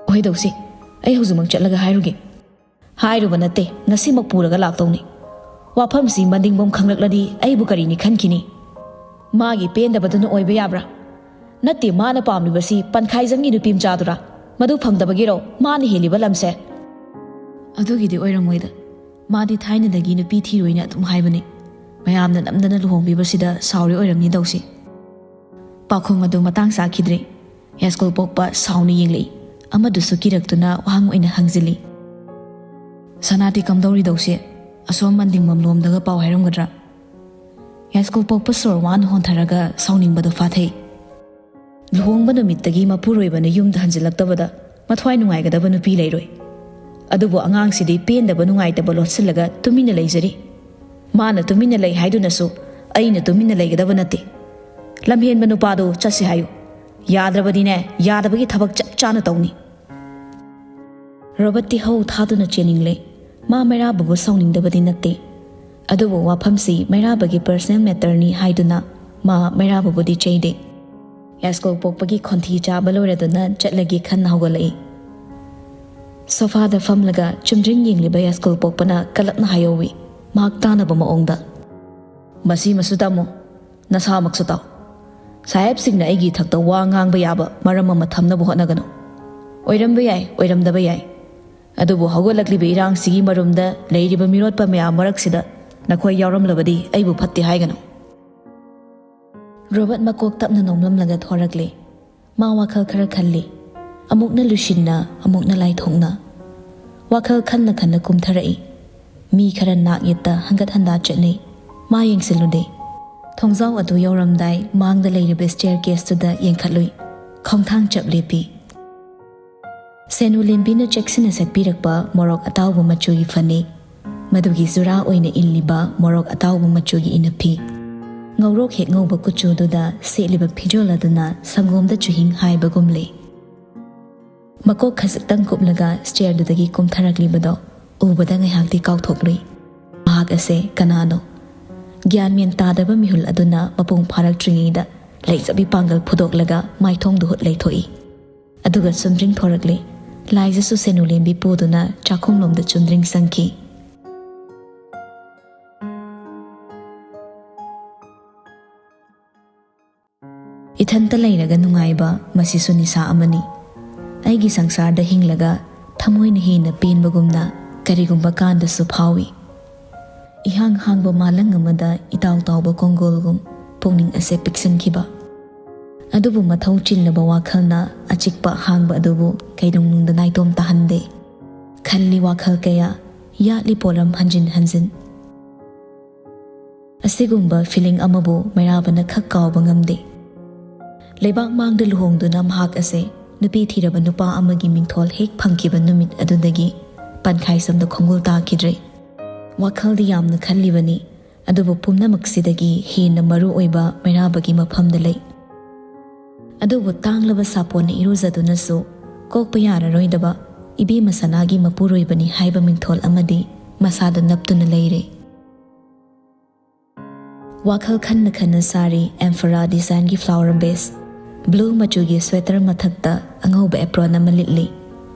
"ꯍꯣꯏ ꯇꯧꯁꯤ, ꯑꯩ ꯍꯧꯖꯤꯛꯃꯛ ꯆꯠꯂꯒ ꯍꯥꯏꯔꯨꯒꯦ꯫" "ꯍꯥꯏꯔꯨꯕ ꯅꯠꯇꯦ, ꯉꯁꯤꯃꯛ ꯄꯨꯔꯒ ꯂꯥꯛꯇꯧꯅꯤ꯫ ꯋꯥꯐꯝꯁꯤ ꯃꯅꯤꯡꯕꯝ ꯈꯪꯂꯛꯂꯗꯤ ꯑꯩꯕꯨ ꯀꯔꯤꯅꯤ ꯈꯟꯈꯤꯅꯤ? ꯃꯥꯒꯤ ꯄꯦꯟꯗꯕꯗꯨꯅ ꯑꯣꯏꯕ ꯌꯥꯕ꯭ꯔꯥ? ꯅꯠꯇꯦ, ꯃꯥꯅ ꯄꯥꯝꯂꯤꯕꯁꯤ ꯄꯟꯈꯥꯏꯖꯪꯒꯤ ꯅꯨꯄꯤ ꯃꯆꯥꯗꯨꯔꯥ? ꯃꯗꯨ ꯐꯪꯗꯕꯒꯤꯔꯣ ꯃꯥꯅ ꯍꯦꯜꯂꯤꯕ ꯂꯝꯁꯦ?" "ꯑꯗꯨꯒꯤꯗꯤ ꯑꯣꯏꯔꯝꯃꯣꯏꯗ꯫ ꯃꯥꯗꯤ ꯊꯥꯏꯅꯗꯒꯤ ꯅꯨꯄꯤ ꯊꯤꯔꯣꯏꯅ ꯑꯗꯨꯝ ꯍꯥꯏꯕꯅꯤ꯫ ꯃꯌꯥꯝꯅ ꯅꯝꯗꯅ ꯂꯨꯍꯣꯡꯕꯤꯕꯁꯤꯗ ꯁꯥꯎꯔꯤ ꯑꯣꯏꯔꯝꯅꯤ ꯇꯧꯁꯤ꯫" ꯄꯥꯎꯈꯨꯝ ꯑꯗꯨ ꯃꯇꯥꯡ ꯆꯥꯈꯤꯗ꯭ꯔꯦ꯫ ꯌꯥꯏꯁ꯭ꯀꯨꯜ ꯄꯣꯛꯄ ꯁꯥꯎꯅ ꯌꯦꯡꯂꯛꯏ꯫ ꯑꯃꯗꯨꯁꯨ ꯀꯤꯔꯛꯇꯨꯅ ꯋꯥꯍꯪ ꯑꯣꯏꯅ ꯍꯪꯖꯤꯜꯂꯤ꯫ "ꯁꯅꯥꯗꯤ ꯀꯝꯗꯧꯔꯤꯗꯧꯁꯦ? ꯑꯁꯣꯝ ꯃꯟꯗꯤꯡꯕꯝ ꯂꯣꯝꯗꯒ ꯄꯥꯎ ꯍꯥꯏꯔꯝꯒꯗ꯭ꯔꯥ?" ꯌꯥꯏꯁ꯭ꯀꯨꯜ ꯄꯣꯛꯄ ꯁꯣꯔ ꯋꯥꯅ ꯍꯣꯟꯊꯔꯒ ꯁꯥꯎꯅꯤꯡꯕꯗꯨ ꯐꯥꯊꯩ꯫ "ꯂꯨꯍꯣꯡꯕ ꯅꯨꯃꯤꯠꯇꯒꯤ ꯃꯄꯨꯔꯣꯏꯕꯅ ꯌꯨꯝꯗ ꯍꯟꯖꯤꯜꯂꯛꯇꯕꯗ ꯃꯊ꯭ꯋꯥꯏ ꯅꯨꯡꯉꯥꯏꯒꯗꯕ ꯅꯨꯄꯤ ꯂꯩꯔꯣꯏ꯫ ꯑꯗꯨꯕꯨ ꯑꯉꯥꯡꯁꯤꯗꯤ ꯄꯦꯟꯗꯕ ꯅꯨꯡꯉꯥꯏꯇꯕ ꯂꯣꯠꯁꯤꯜꯂꯒ ꯇꯨꯃꯤꯟꯅ ꯂꯩꯖꯔꯤ꯫ ꯃꯥꯅ ꯇꯨꯃꯤꯟꯅ ꯂꯩ ꯍꯥꯏꯗꯨꯅꯁꯨ ꯑꯩꯅ ꯇꯨꯃꯤꯟꯅ ꯂꯩꯒꯗꯕ ꯅꯠꯇꯦ꯫ ꯂꯝꯍꯦꯟꯕ ꯅꯨꯄꯥꯗꯨ ꯆꯠꯁꯤ ꯍꯥꯏꯌꯨ꯫ ꯌꯥꯗ꯭ꯔꯕꯗꯤꯅꯦ, ꯌꯥꯗꯕꯒꯤ ꯊꯕꯛ ꯆꯞ ꯆꯥꯅ ꯇꯧꯅꯤ꯫ ꯔꯣꯕꯔꯠꯇꯤ ꯍꯧ ꯊꯥꯗꯨꯅ ꯆꯦꯟꯅꯤꯡꯂꯦ꯫ ꯃꯥ ꯃꯩꯔꯥꯕꯕꯨ ꯁꯥꯎꯅꯤꯡꯗꯕꯗꯤ ꯅꯠꯇꯦ꯫ ꯑꯗꯨꯕꯨ ꯋꯥꯐꯝꯁꯤ ꯃꯩꯔꯥꯕꯒꯤ ꯄꯔꯁꯅꯦꯜ ꯃꯦꯇꯔꯅꯤ ꯍꯥꯏꯗꯨꯅ ꯃꯥ ꯃꯩꯔꯥꯕꯕꯨꯗꯤ ꯆꯩꯗꯦ꯫ ꯌꯥꯏꯁ꯭ꯀꯨꯜ ꯄꯣꯛꯄꯒꯤ ꯈꯣꯟꯊꯤ ꯆꯥꯕ ꯂꯣꯏꯔꯗꯨꯅ ꯆꯠꯂꯒꯦ ꯈꯟꯅ ꯍꯧꯒꯠꯂꯛꯏ꯫ ꯁꯣꯐꯥꯗ ꯐꯝꯂꯒ ꯆꯨꯝꯗ꯭ꯔꯤꯡ ꯌꯦꯡꯂꯤꯕ ꯌꯥꯏꯁ꯭ꯀꯨꯜ ꯄꯣꯛꯄꯅ ꯀꯂꯞꯅ ꯍꯥꯏꯍꯧꯏ, ꯃꯍꯥꯛ ꯇꯥꯅꯕ ꯃꯑꯣꯡꯗ꯫ ꯃꯁꯤꯃꯁꯨ ꯇꯝꯃꯨ, ꯅꯁꯥꯃꯛꯁꯨ ꯇꯥꯎ꯫ ꯁꯥꯍꯦꯕꯁꯤꯡꯅ ꯑꯩꯒꯤ ꯏꯊꯛꯇ ꯋꯥ ꯉꯥꯡꯕ ꯌꯥꯕ ꯃꯔꯝ ꯑꯃ ꯊꯝꯅꯕ ꯍꯣꯠꯅꯒꯅꯨ꯫ ꯑꯣꯏꯔꯝꯕ ꯌꯥꯏ, ꯑꯣꯏꯔꯝꯗꯕ ꯌꯥꯏ꯫ ꯑꯗꯨꯕꯨ ꯍꯧꯒꯠꯂꯛꯂꯤꯕ ꯏꯔꯥꯡꯁꯤꯒꯤ ꯃꯔꯨꯝꯗ ꯂꯩꯔꯤꯕ ꯃꯤꯔꯣꯠꯄ ꯃꯌꯥꯝ ꯃꯔꯛꯁꯤꯗ ꯅꯈꯣꯏ ꯌꯥꯎꯔꯝꯂꯕꯗꯤ ꯑꯩꯕꯨ ꯐꯠꯇꯦ ꯍꯥꯏꯒꯅꯨ꯫ ꯔꯣꯕꯔꯠ ꯃꯀꯣꯛ ꯇꯞꯅ ꯅꯣꯝꯂꯝꯂꯒ ꯊꯣꯔꯛꯂꯦ꯫ ꯃꯥ ꯋꯥꯈꯜ ꯈꯔ ꯈꯜꯂꯤ꯫ ꯑꯃꯨꯛꯅ ꯂꯨꯁꯤꯟꯅ, ꯑꯃꯨꯛꯅ ꯂꯥꯏꯊꯣꯛꯅ꯫ ꯋꯥꯈꯜ ꯈꯟꯅ ꯈꯟꯅ ꯀꯨꯝꯊꯔꯛꯏ꯫ ꯃꯤ ꯈꯔ ꯅꯥꯛ ꯌꯦꯠꯇ ꯍꯟꯒꯠ ꯍꯟꯗꯥ ꯆꯠꯅꯩ꯫ ꯃꯥ ꯌꯦꯡꯁꯤꯜꯂꯨꯗꯦ꯫ ꯊꯣꯡꯖꯥꯎ ꯑꯗꯨ ꯌꯧꯔꯝꯗꯥꯏ ꯃꯥꯡꯗ ꯂꯩꯔꯤꯕ ꯁ꯭ꯇꯦꯌꯔ ꯀꯦꯁꯇꯨꯗ ꯌꯦꯡꯈꯠꯂꯨꯏ꯫ ꯈꯣꯡꯊꯥꯡ ꯆꯞ ꯂꯦꯞꯄꯤ꯫ ꯁꯦꯅꯨ ꯂꯦꯝꯕꯤꯅ ꯆꯦꯛꯁꯤꯟꯅ ꯁꯦꯠꯄꯤꯔꯛꯄ ꯃꯣꯔꯣꯛ ꯑꯇꯥꯎꯕ ꯃꯆꯨꯒꯤ ꯐꯅꯦꯛ, ꯃꯗꯨꯒꯤ ꯖꯨꯔꯥ ꯑꯣꯏꯅ ꯏꯜꯂꯤꯕ ꯃꯣꯔꯣꯛ ꯑꯇꯥꯎꯕ ꯃꯆꯨꯒꯤ ꯏꯅꯐꯤ, ꯉꯧꯔꯣꯛ ꯍꯦꯛ ꯉꯧꯕ ꯀꯨꯆꯨꯗꯨꯗ ꯁꯦꯠꯂꯤꯕ ꯐꯤꯖꯣꯜ ꯑꯗꯨꯅ ꯁꯪꯒꯣꯝꯗ ꯆꯨꯍꯤꯡ ꯍꯥꯏꯕꯒꯨꯝꯂꯦ꯫ ꯃꯀꯣꯛ ꯈꯖꯤꯛꯇꯪ ꯀꯨꯞꯂꯒ ꯁ꯭ꯇꯦꯌꯔꯗꯨꯗꯒꯤ ꯀꯨꯝꯊꯔꯛꯂꯤꯕꯗꯣ ꯎꯕꯗ ꯉꯥꯏꯍꯥꯛꯇꯤ ꯀꯥꯎꯊꯣꯛꯂꯨꯏ꯫ ꯃꯍꯥꯛ ꯑꯁꯦ ꯀꯅꯥꯅꯣ? ꯒ꯭ꯌꯥꯟ ꯃꯦꯟ ꯇꯥꯗꯕ ꯃꯤꯍꯨꯜ ꯑꯗꯨꯅ ꯃꯄꯨꯡ ꯐꯥꯔꯛꯇ꯭ꯔꯤꯉꯩꯗ ꯂꯩꯖꯕꯤ ꯄꯥꯡꯒꯜ ꯐꯨꯗꯣꯛꯂꯒ ꯃꯥꯏꯊꯣꯡꯗꯨ ꯍꯨꯠ ꯂꯩꯊꯣꯛꯏ꯫ ꯑꯗꯨꯒ ꯆꯨꯝꯗ꯭ꯔꯤꯡ ꯊꯣꯔꯛꯂꯦ꯫ ꯂꯥꯏꯖꯁꯨ ꯁꯦꯅꯨ ꯂꯦꯝꯕꯤ ꯄꯨꯗꯨꯅ ꯆꯥꯛꯈꯨꯝꯂꯣꯝꯗ ꯆꯨꯝꯗ꯭ꯔꯤꯡ ꯆꯪꯈꯤ꯫ ꯏꯊꯟꯇ ꯂꯩꯔꯒ ꯅꯨꯡꯉꯥꯏꯕ, ꯃꯁꯤꯁꯨ ꯅꯤꯁꯥ ꯑꯃꯅꯤ꯫ ꯑꯩꯒꯤ ꯁꯪꯁꯥꯔꯗ ꯍꯤꯡꯂꯒ ꯊꯃꯣꯏꯅ ꯍꯦꯟꯅ ꯄꯦꯟꯕꯒꯨꯝꯅ ꯀꯔꯤꯒꯨꯝꯕ ꯀꯥꯟꯗꯁꯨ ꯐꯥꯎꯏ꯫ ꯏꯍꯥꯡ ꯍꯥꯡꯕ ꯃꯥꯂꯪ ꯑꯃꯗ ꯏꯇꯥꯎ ꯇꯥꯎꯕ ꯀꯣꯡꯒꯣꯜꯒꯨꯝ ꯄꯨꯛꯅꯤꯡ ꯑꯁꯦ ꯄꯤꯛꯁꯤꯟꯈꯤꯕ꯫ ꯑꯗꯨꯕꯨ ꯃꯊꯧ ꯆꯤꯜꯂꯕ ꯋꯥꯈꯜꯅ ꯑꯆꯤꯛꯄ ꯑꯍꯥꯡꯕ ꯑꯗꯨꯕꯨ ꯀꯩꯗꯧꯅꯨꯡꯗ ꯅꯥꯏꯇꯣꯝ ꯇꯥꯍꯟꯗꯦ꯫ ꯈꯜꯂꯤ ꯋꯥꯈꯜ ꯀꯌꯥ, ꯌꯥꯠꯂꯤ ꯄꯣꯠꯂꯝ ꯍꯟꯖꯤꯟ ꯍꯟꯖꯤꯟ꯫ ꯑꯁꯤꯒꯨꯝꯕ ꯐꯤꯂꯤꯡ ꯑꯃꯕꯨ ꯃꯩꯔꯥꯕꯅ ꯈꯛ ꯀꯥꯎꯕ ꯉꯝꯗꯦ꯫ ꯂꯩꯕꯥꯛ ꯃꯥꯡꯗ ꯂꯨꯍꯣꯡꯗꯨꯅ ꯃꯍꯥꯛ ꯑꯁꯦ ꯅꯨꯄꯤ ꯊꯤꯔꯕ ꯅꯨꯄꯥ ꯑꯃꯒꯤ ꯃꯤꯡꯊꯣꯜ ꯍꯦꯛ ꯐꯪꯈꯤꯕ ꯅꯨꯃꯤꯠ ꯑꯗꯨꯗꯒꯤ ꯄꯟꯈꯥꯏꯁꯝꯗ ꯈꯣꯡꯒꯨꯜ ꯇꯥꯈꯤꯗ꯭ꯔꯦ꯫ ꯋꯥꯈꯜꯗꯤ ꯌꯥꯝꯅ ꯈꯜꯂꯤꯕꯅꯤ, ꯑꯗꯨꯕꯨ ꯄꯨꯝꯅꯃꯛꯁꯤꯗꯒꯤ ꯍꯦꯟꯅ ꯃꯔꯨ ꯑꯣꯏꯕ ꯃꯩꯔꯥꯕꯒꯤ ꯃꯐꯝꯗ ꯂꯩ꯫ ꯑꯗꯨꯕꯨ ꯇꯥꯡꯂꯕ ꯁꯥꯄꯣꯟꯅ ꯏꯔꯨꯖꯗꯨꯅꯁꯨ ꯀꯣꯛꯄ ꯌꯥꯔꯔꯣꯏꯗꯕ ꯏꯕꯦꯝꯃ ꯁꯅꯥꯒꯤ ꯃꯄꯨꯔꯣꯏꯕꯅꯤ ꯍꯥꯏꯕ ꯃꯤꯡꯊꯣꯜ ꯑꯃꯗꯤ ꯃꯁꯥꯗ ꯅꯞꯇꯨꯅ ꯂꯩꯔꯦ꯫ ꯋꯥꯈꯜ ꯈꯟꯅ ꯈꯟꯅ ꯁꯥꯔꯤ ꯑꯦꯝꯐꯔꯥ ꯗꯤꯖꯥꯏꯟꯒꯤ ꯐ꯭ꯂꯥꯋꯔ ꯕꯦꯁ, ꯕ꯭ꯂꯨ ꯃꯆꯨꯒꯤ ꯁ꯭ꯋꯦꯇꯔ ꯃꯊꯛꯇ ꯑꯉꯧꯕ ꯑꯦꯄ꯭ꯔꯣꯟ ꯑꯃ ꯂꯤꯠꯂꯤ꯫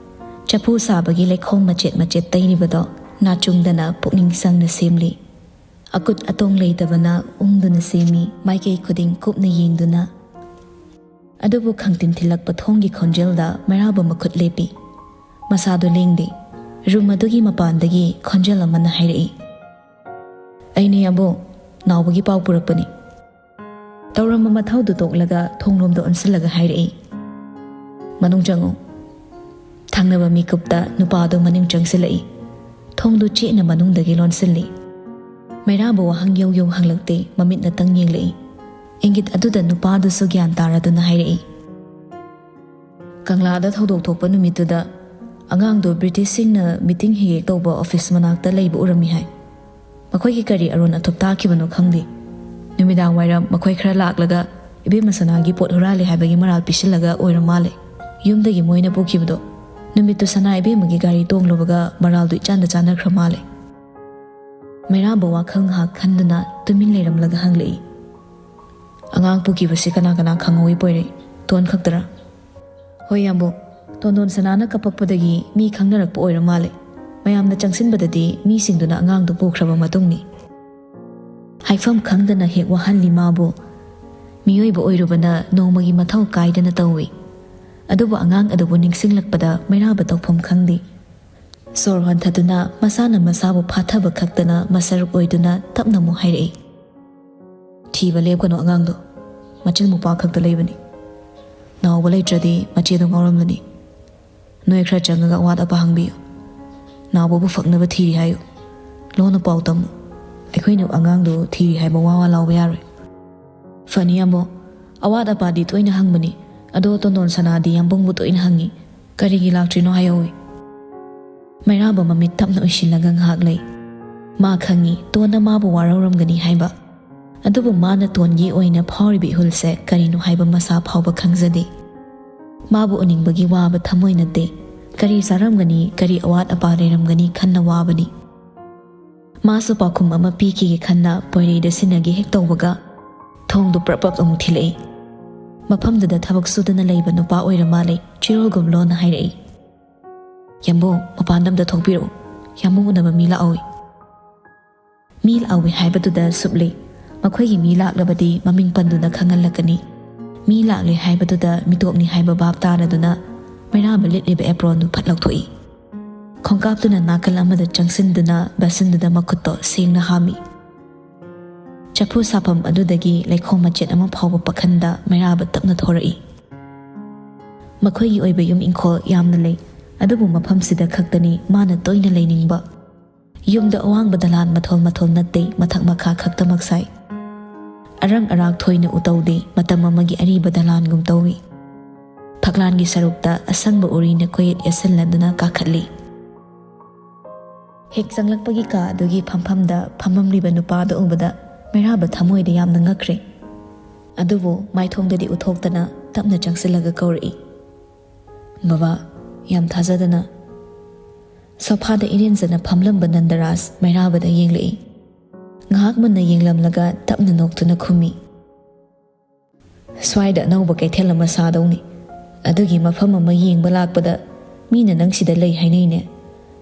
ꯆꯐꯨ ꯁꯥꯕꯒꯤ ꯂꯩꯈꯣꯝ ꯃꯆꯦꯠ ꯃꯆꯦꯠ ꯇꯩꯔꯤꯕꯗꯣ ꯅꯥꯆꯨꯡꯗꯅ ꯄꯨꯛꯅꯤꯡ ꯆꯪꯅ ꯁꯦꯝꯂꯤ꯫ ꯑꯀꯨꯠ ꯑꯇꯣꯡ ꯂꯩꯇꯕꯅ ꯎꯪꯗꯨꯅ ꯁꯦꯝꯃꯤ, ꯃꯥꯏꯀꯩ ꯈꯨꯗꯤꯡ ꯀꯨꯞꯅ ꯌꯦꯡꯗꯨꯅ꯫ ꯑꯗꯨꯕꯨ ꯈꯪꯇꯤꯟ ꯊꯤꯜꯂꯛꯄ ꯊꯣꯡꯒꯤ ꯈꯣꯟꯖꯦꯜꯗ ꯃꯩꯔꯥꯕ ꯃꯈꯨꯠ ꯂꯦꯞꯄꯤ꯫ ꯃꯁꯥꯗꯨ ꯂꯦꯡꯗꯦ꯫ ꯔꯨꯝ ꯑꯗꯨꯒꯤ ꯃꯄꯥꯟꯗꯒꯤ ꯈꯣꯟꯖꯦꯜ ꯑꯃꯅ ꯍꯥꯏꯔꯛꯏ, "ꯑꯩꯅꯦ ꯑꯕꯣ, ꯅꯥꯎꯕꯒꯤ ꯄꯥꯎ ꯄꯨꯔꯛꯄꯅꯤ"꯫ ꯇꯧꯔꯝꯕ ꯃꯊꯧꯗꯨ ꯇꯣꯛꯂꯒ ꯊꯣꯡꯂꯣꯝꯗ ꯑꯣꯟꯁꯤꯜꯂꯒ ꯍꯥꯏꯔꯛꯏ, "ꯃꯅꯨꯡ ꯆꯪꯉꯨ"꯫ ꯊꯪꯅꯕ ꯃꯤꯀꯨꯞꯇ ꯅꯨꯄꯥꯗꯨ ꯃꯅꯤꯡ ꯆꯪꯁꯤꯜꯂꯛꯏ꯫ ꯊꯣꯡꯗꯨ ꯆꯦꯠꯅ ꯃꯅꯨꯡꯗꯒꯤ ꯂꯣꯟꯁꯤꯜꯂꯤ꯫ ꯃꯩꯔꯥꯕ ꯋꯥꯍꯪ ꯌꯧ ꯌꯧ ꯍꯪꯂꯛꯇꯦ, ꯃꯃꯤꯠꯅꯇꯪ ꯌꯦꯡꯂꯛꯏ꯫ ꯏꯪꯒꯤꯠ ꯑꯗꯨꯗ ꯅꯨꯄꯥꯗꯨꯁꯨ ꯒ꯭ꯌꯥꯟ ꯇꯥꯔꯗꯨꯅ ꯍꯥꯏꯔꯛꯏ, "ꯀꯪꯂꯥꯗ ꯊꯧꯗꯣꯛ ꯊꯣꯛꯄ ꯅꯨꯃꯤꯠꯇꯨꯗ ꯑꯉꯥꯡꯗꯣ ꯕ꯭ꯔꯤꯇꯤꯁꯁꯤꯡꯅ ꯃꯤꯇꯤꯡ ꯍꯦꯛ ꯍꯦꯛ ꯇꯧꯕ ꯑꯣꯐꯤꯁ ꯃꯅꯥꯛꯇ ꯂꯩꯕ ꯎꯔꯝꯃꯤ ꯍꯥꯏ꯫ ꯃꯈꯣꯏꯒꯤ ꯀꯔꯤ ꯑꯔꯣꯟ ꯑꯊꯨꯞ ꯇꯥꯈꯤꯕꯅꯣ ꯈꯪꯗꯦ꯫ ꯅꯨꯃꯤꯗꯥꯡ ꯋꯥꯏꯔꯝ ꯃꯈꯣꯏ ꯈꯔ ꯂꯥꯛꯂꯒ ꯏꯕꯦꯝꯃ ꯁꯅꯥꯒꯤ ꯄꯣꯠ ꯍꯨꯔꯥꯜꯂꯦ ꯍꯥꯏꯕꯒꯤ ꯃꯔꯥꯜ ꯄꯤꯁꯤꯜꯂꯒ ꯑꯣꯏꯔ ꯃꯥꯜꯂꯦ꯫ ꯌꯨꯝꯗꯒꯤ ꯃꯣꯏꯅ ꯄꯨꯈꯤꯕꯗꯣ ꯅꯨꯃꯤꯠꯇꯨ ꯁꯅꯥ ꯏꯕꯦꯝꯃꯒꯤ ꯒꯥꯔꯤ ꯇꯣꯡꯂꯨꯕꯒ ꯃꯔꯥꯜꯗꯨ ꯏꯆꯥꯟꯗ ꯆꯥꯟꯅꯈ꯭ꯔ ꯃꯥꯜꯂꯦ"꯫ ꯃꯩꯔꯥꯕ ꯋꯥꯈꯜ ꯉꯥꯏꯍꯥꯛ ꯈꯟꯗꯨꯅ ꯇꯨꯃꯤꯟ ꯂꯩꯔꯝꯂꯒ ꯍꯪꯂꯛꯏ, "ꯑꯉꯥꯡ ꯄꯨꯈꯤꯕꯁꯤ ꯀꯅꯥ ꯀꯅꯥ ꯈꯪꯍꯧꯏ ꯄꯣꯏꯔꯩ? ꯇꯣꯟ ꯈꯛꯇꯔꯥ?" "ꯍꯣꯏ ꯌꯥꯝꯕꯨꯡ, ꯇꯣꯟꯗꯣꯟ ꯁꯅꯥꯅ ꯀꯞꯄꯛꯄꯗꯒꯤ ꯃꯤ ꯈꯪꯅꯔꯛꯄ ꯑꯣꯏꯔ ꯃꯥꯜꯂꯦ꯫ ꯃꯌꯥꯝꯅ ꯆꯪꯁꯤꯟꯕꯗꯗꯤ ꯃꯤꯁꯤꯡꯗꯨꯅ ꯑꯉꯥꯡꯗꯨ ꯄꯨꯈ꯭ꯔꯕ ꯃꯇꯨꯡꯅꯤ"꯫ ꯍꯥꯏꯐꯝ ꯈꯪꯗꯅ ꯍꯦꯛ ꯋꯥꯍꯜꯂꯤ ꯃꯥꯕꯨ꯫ ꯃꯤꯑꯣꯏꯕ ꯑꯣꯏꯔꯨꯕꯅ ꯅꯣꯡꯃꯒꯤ ꯃꯊꯧ ꯀꯥꯏꯗꯅ ꯇꯧꯏ꯫ ꯑꯗꯨꯕꯨ ꯑꯉꯥꯡ ꯑꯗꯨꯕꯨ ꯅꯤꯡꯁꯤꯡꯂꯛꯄꯗ ꯃꯩꯔꯥꯕ ꯇꯧꯐꯝ ꯈꯪꯗꯦ꯫ ꯁꯣꯔ ꯍꯣꯟꯊꯗꯨꯅ ꯃꯁꯥꯅ ꯃꯁꯥꯕꯨ ꯐꯥꯊꯕ ꯈꯛꯇꯅ ꯃꯁꯔꯨꯛ ꯑꯣꯏꯗꯨꯅ ꯇꯞꯅ ꯑꯃꯨꯛ ꯍꯥꯏꯔꯛꯏ, "ꯊꯤꯕ ꯂꯦꯞꯀꯅꯨ ꯑꯉꯥꯡꯗꯣ, ꯃꯆꯤꯟ ꯃꯧꯄ꯭ꯋꯥ ꯈꯛꯇ ꯂꯩꯕꯅꯤ꯫ ꯅꯥꯎꯕ ꯂꯩꯇ꯭ꯔꯗꯤ ꯃꯆꯦꯗꯣ ꯉꯥꯎꯔꯝꯂꯅꯤ꯫ ꯅꯣꯏ ꯈꯔ ꯆꯪꯉꯒ ꯑꯋꯥꯠ ꯑꯄꯥ ꯍꯪꯕꯤꯌꯨ꯫ ꯅꯥꯎꯕꯕꯨ ꯐꯪꯅꯕ ꯊꯤꯔꯤ ꯍꯥꯏꯌꯨ꯫ ꯂꯣꯟꯅ ꯄꯥꯎ ꯇꯝꯃꯨ꯫ ꯑꯩꯈꯣꯏꯅ ꯑꯉꯥꯡꯗꯣ ꯊꯤꯔꯤ ꯍꯥꯏꯕ ꯋꯥ ꯋꯥ ꯂꯥꯎꯕ ꯌꯥꯔꯣꯏ"꯫ "ꯐꯅꯤ ꯌꯥꯝꯕꯨꯡ, ꯑꯋꯥꯠ ꯑꯄꯥꯗꯤ ꯇꯣꯏꯅ ꯍꯪꯕꯅꯤ, ꯑꯗꯣ ꯇꯣꯟꯗꯣꯟ ꯁꯅꯥꯗꯤ ꯌꯥꯝꯕꯨꯡꯕꯨ ꯇꯣꯏꯅ ꯍꯪꯉꯤ꯫ ꯀꯔꯤꯒꯤ ꯂꯥꯛꯇ꯭ꯔꯤꯅꯣ ꯍꯥꯏꯍꯧꯏ"꯫ ꯃꯩꯔꯥꯕ ꯃꯃꯤꯠ ꯇꯞꯅ ꯎꯏꯁꯤꯜꯂꯒ ꯉꯥꯏꯍꯥꯛ ꯂꯩ꯫ ꯃꯥ ꯈꯪꯏ ꯇꯣꯟꯅ ꯃꯥꯕꯨ ꯋꯥꯔꯧꯔꯝꯒꯅꯤ ꯍꯥꯏꯕ꯫ ꯑꯗꯨꯕꯨ ꯃꯥꯅ ꯇꯣꯟꯒꯤ ꯑꯣꯏꯅ ꯐꯥꯎꯔꯤꯕ ꯏꯍꯨꯜꯁꯦ ꯀꯔꯤꯅꯣ ꯍꯥꯏꯕ ꯃꯁꯥ ꯐꯥꯎꯕ ꯈꯪꯖꯗꯦ꯫ ꯃꯥꯕꯨ ꯎꯅꯤꯡꯕꯒꯤ ꯋꯥꯕ ꯊꯃꯣꯏ ꯅꯠꯇꯦ꯫ ꯀꯔꯤ ꯆꯥꯔꯝꯒꯅꯤ, ꯀꯔꯤ ꯑꯋꯥꯠ ꯑꯄꯥ ꯂꯩꯔꯝꯒꯅꯤ ꯈꯟꯅ ꯋꯥꯕꯅꯤ꯫ ꯃꯥꯁꯨ ꯄꯥꯎꯈꯨꯝ ꯑꯃ ꯄꯤꯈꯤꯒꯦ ꯈꯟꯅ ꯄꯣꯏꯔꯩꯗ ꯁꯤꯟꯅꯒꯦ ꯍꯦꯛ ꯇꯧꯕꯒ ꯊꯣꯡꯗꯨ ꯄ꯭ꯔꯞ ꯄ꯭ꯔꯞ ꯑꯃꯨꯛ ꯊꯤꯜꯂꯛꯏ꯫ ꯃꯐꯝꯗꯨꯗ ꯊꯕꯛ ꯁꯨꯗꯨꯅ ꯂꯩꯕ ꯅꯨꯄꯥ ꯑꯣꯏꯔ ꯃꯥꯜꯂꯦ꯫ ꯆꯤꯔꯣꯜꯒꯨꯝ ꯂꯣꯟꯅ ꯍꯥꯏꯔꯛꯏ, "ꯌꯥꯝꯕꯨꯡ, ꯃꯄꯥꯟꯗ ꯑꯝꯇ ꯊꯣꯛꯄꯤꯔꯛꯎ꯫ ꯌꯥꯝꯕꯨꯡ ꯎꯅꯕ ꯃꯤ ꯂꯥꯛꯍꯧꯏ꯫" ꯃꯤ ꯂꯥꯛꯍꯧꯏ ꯍꯥꯏꯕꯗꯨꯗ ꯁꯨꯞꯂꯤ꯫ ꯃꯈꯣꯏꯒꯤ ꯃꯤ ꯂꯥꯛꯂꯕꯗꯤ ꯃꯃꯤꯡ ꯄꯟꯗꯨꯅ ꯈꯪꯍꯜꯂꯛꯀꯅꯤ꯫ ꯃꯤ ꯂꯥꯛꯂꯦ ꯍꯥꯏꯕꯗꯨꯗ ꯃꯤꯇꯣꯞꯅꯤ ꯍꯥꯏꯕ ꯚꯥꯞ ꯇꯥꯔꯗꯨꯅ ꯃꯩꯔꯥꯕ ꯂꯤꯠꯂꯤꯕ ꯑꯦꯄ꯭ꯔꯣꯟꯗꯨ ꯐꯠ ꯂꯧꯊꯣꯛꯏ꯫ ꯈꯣꯡꯀꯥꯞꯇꯨꯅ ꯅꯥꯀꯜ ꯑꯃꯗ ꯆꯪꯁꯤꯟꯗꯨꯅ ꯕꯁꯤꯟꯗꯨꯗ ꯃꯈꯨꯠꯇꯣ ꯁꯦꯡꯅ ꯍꯥꯝꯃꯤ꯫ ꯆꯐꯨ ꯁꯥꯐꯝ ꯑꯗꯨꯗꯒꯤ ꯂꯩꯈꯣꯝ ꯃꯆꯦꯠ ꯑꯃ ꯐꯥꯎꯕ ꯄꯛꯍꯟꯗ ꯃꯩꯔꯥꯕ ꯇꯞꯅ ꯊꯣꯔꯛꯏ꯫ ꯃꯈꯣꯏꯒꯤ ꯑꯣꯏꯕ ꯌꯨꯝ ꯏꯪꯈꯣꯜ ꯌꯥꯝꯅ ꯂꯩ, ꯑꯗꯨꯕꯨ ꯃꯐꯝꯁꯤꯗ ꯈꯛꯇꯅꯤ ꯃꯥꯅ ꯇꯣꯏꯅ ꯂꯩꯅꯤꯡꯕ꯫ ꯌꯨꯝꯗ ꯑꯋꯥꯡꯕ ꯗꯂꯥꯟ ꯃꯊꯣꯜ ꯃꯊꯣꯜ ꯅꯠꯇꯦ, ꯃꯊꯛ ꯃꯈꯥ ꯈꯛꯇꯃꯛ ꯁꯥꯏ꯫ ꯑꯔꯪ ꯑꯔꯥꯛ ꯊꯣꯏꯅ ꯎ ꯇꯧꯗꯦ, ꯃꯇꯝ ꯑꯃꯒꯤ ꯑꯔꯤꯕ ꯗꯂꯥꯟꯒꯨꯝ ꯇꯧꯏ꯫ ꯐꯛꯂꯥꯟꯒꯤ ꯁꯔꯨꯛꯇ ꯑꯁꯪꯕ ꯎꯔꯤꯅ ꯀꯣꯏꯌꯦꯠ ꯌꯦꯠꯁꯤꯜꯂꯗꯨꯅ ꯀꯥꯈꯠꯂꯤ꯫ ꯍꯦꯛ ꯆꯪꯂꯛꯄꯒꯤ ꯀꯥ ꯑꯗꯨꯒꯤ ꯐꯝꯐꯝꯗ ꯐꯝꯃꯝꯂꯤꯕ ꯅꯨꯄꯥꯗꯨ ꯎꯕꯗ ꯃꯩꯔꯥꯕ ꯊꯃꯣꯏꯗ ꯌꯥꯝꯅ ꯉꯛꯈ꯭ꯔꯦ꯫ ꯑꯗꯨꯕꯨ ꯃꯥꯏꯊꯣꯡꯗꯗꯤ ꯎꯠꯊꯣꯛꯇꯅ ꯇꯞꯅ ꯆꯪꯁꯤꯜꯂꯒ ꯀꯧꯔꯛꯏ, "ꯕꯕꯥ, ꯌꯥꯝ ꯊꯥꯖꯗꯅ꯫" ꯁꯣꯐꯥꯗ ꯏꯔꯦꯟꯖꯅ ꯐꯝꯂꯝꯕ ꯅꯟꯗꯔꯥꯖ ꯃꯩꯔꯥꯕꯗ ꯌꯦꯡꯂꯛꯏ꯫ ꯉꯥꯏꯍꯥꯛ ꯃꯨꯟꯅ ꯌꯦꯡꯂꯝꯂꯒ ꯇꯞꯅ ꯅꯣꯛꯇꯨꯅ ꯈꯨꯝꯃꯤ, "ꯁ꯭ꯋꯥꯏꯗ ꯑꯅꯧꯕ ꯀꯩꯊꯦꯜ ꯑꯃ ꯁꯥꯗꯧꯅꯤ꯫ ꯑꯗꯨꯒꯤ ꯃꯐꯝ ꯑꯃ ꯌꯦꯡꯕ ꯂꯥꯛꯄꯗ ꯃꯤꯅ ꯅꯪ ꯁꯤꯗ ꯂꯩ ꯍꯥꯏꯅꯩꯅꯦ꯫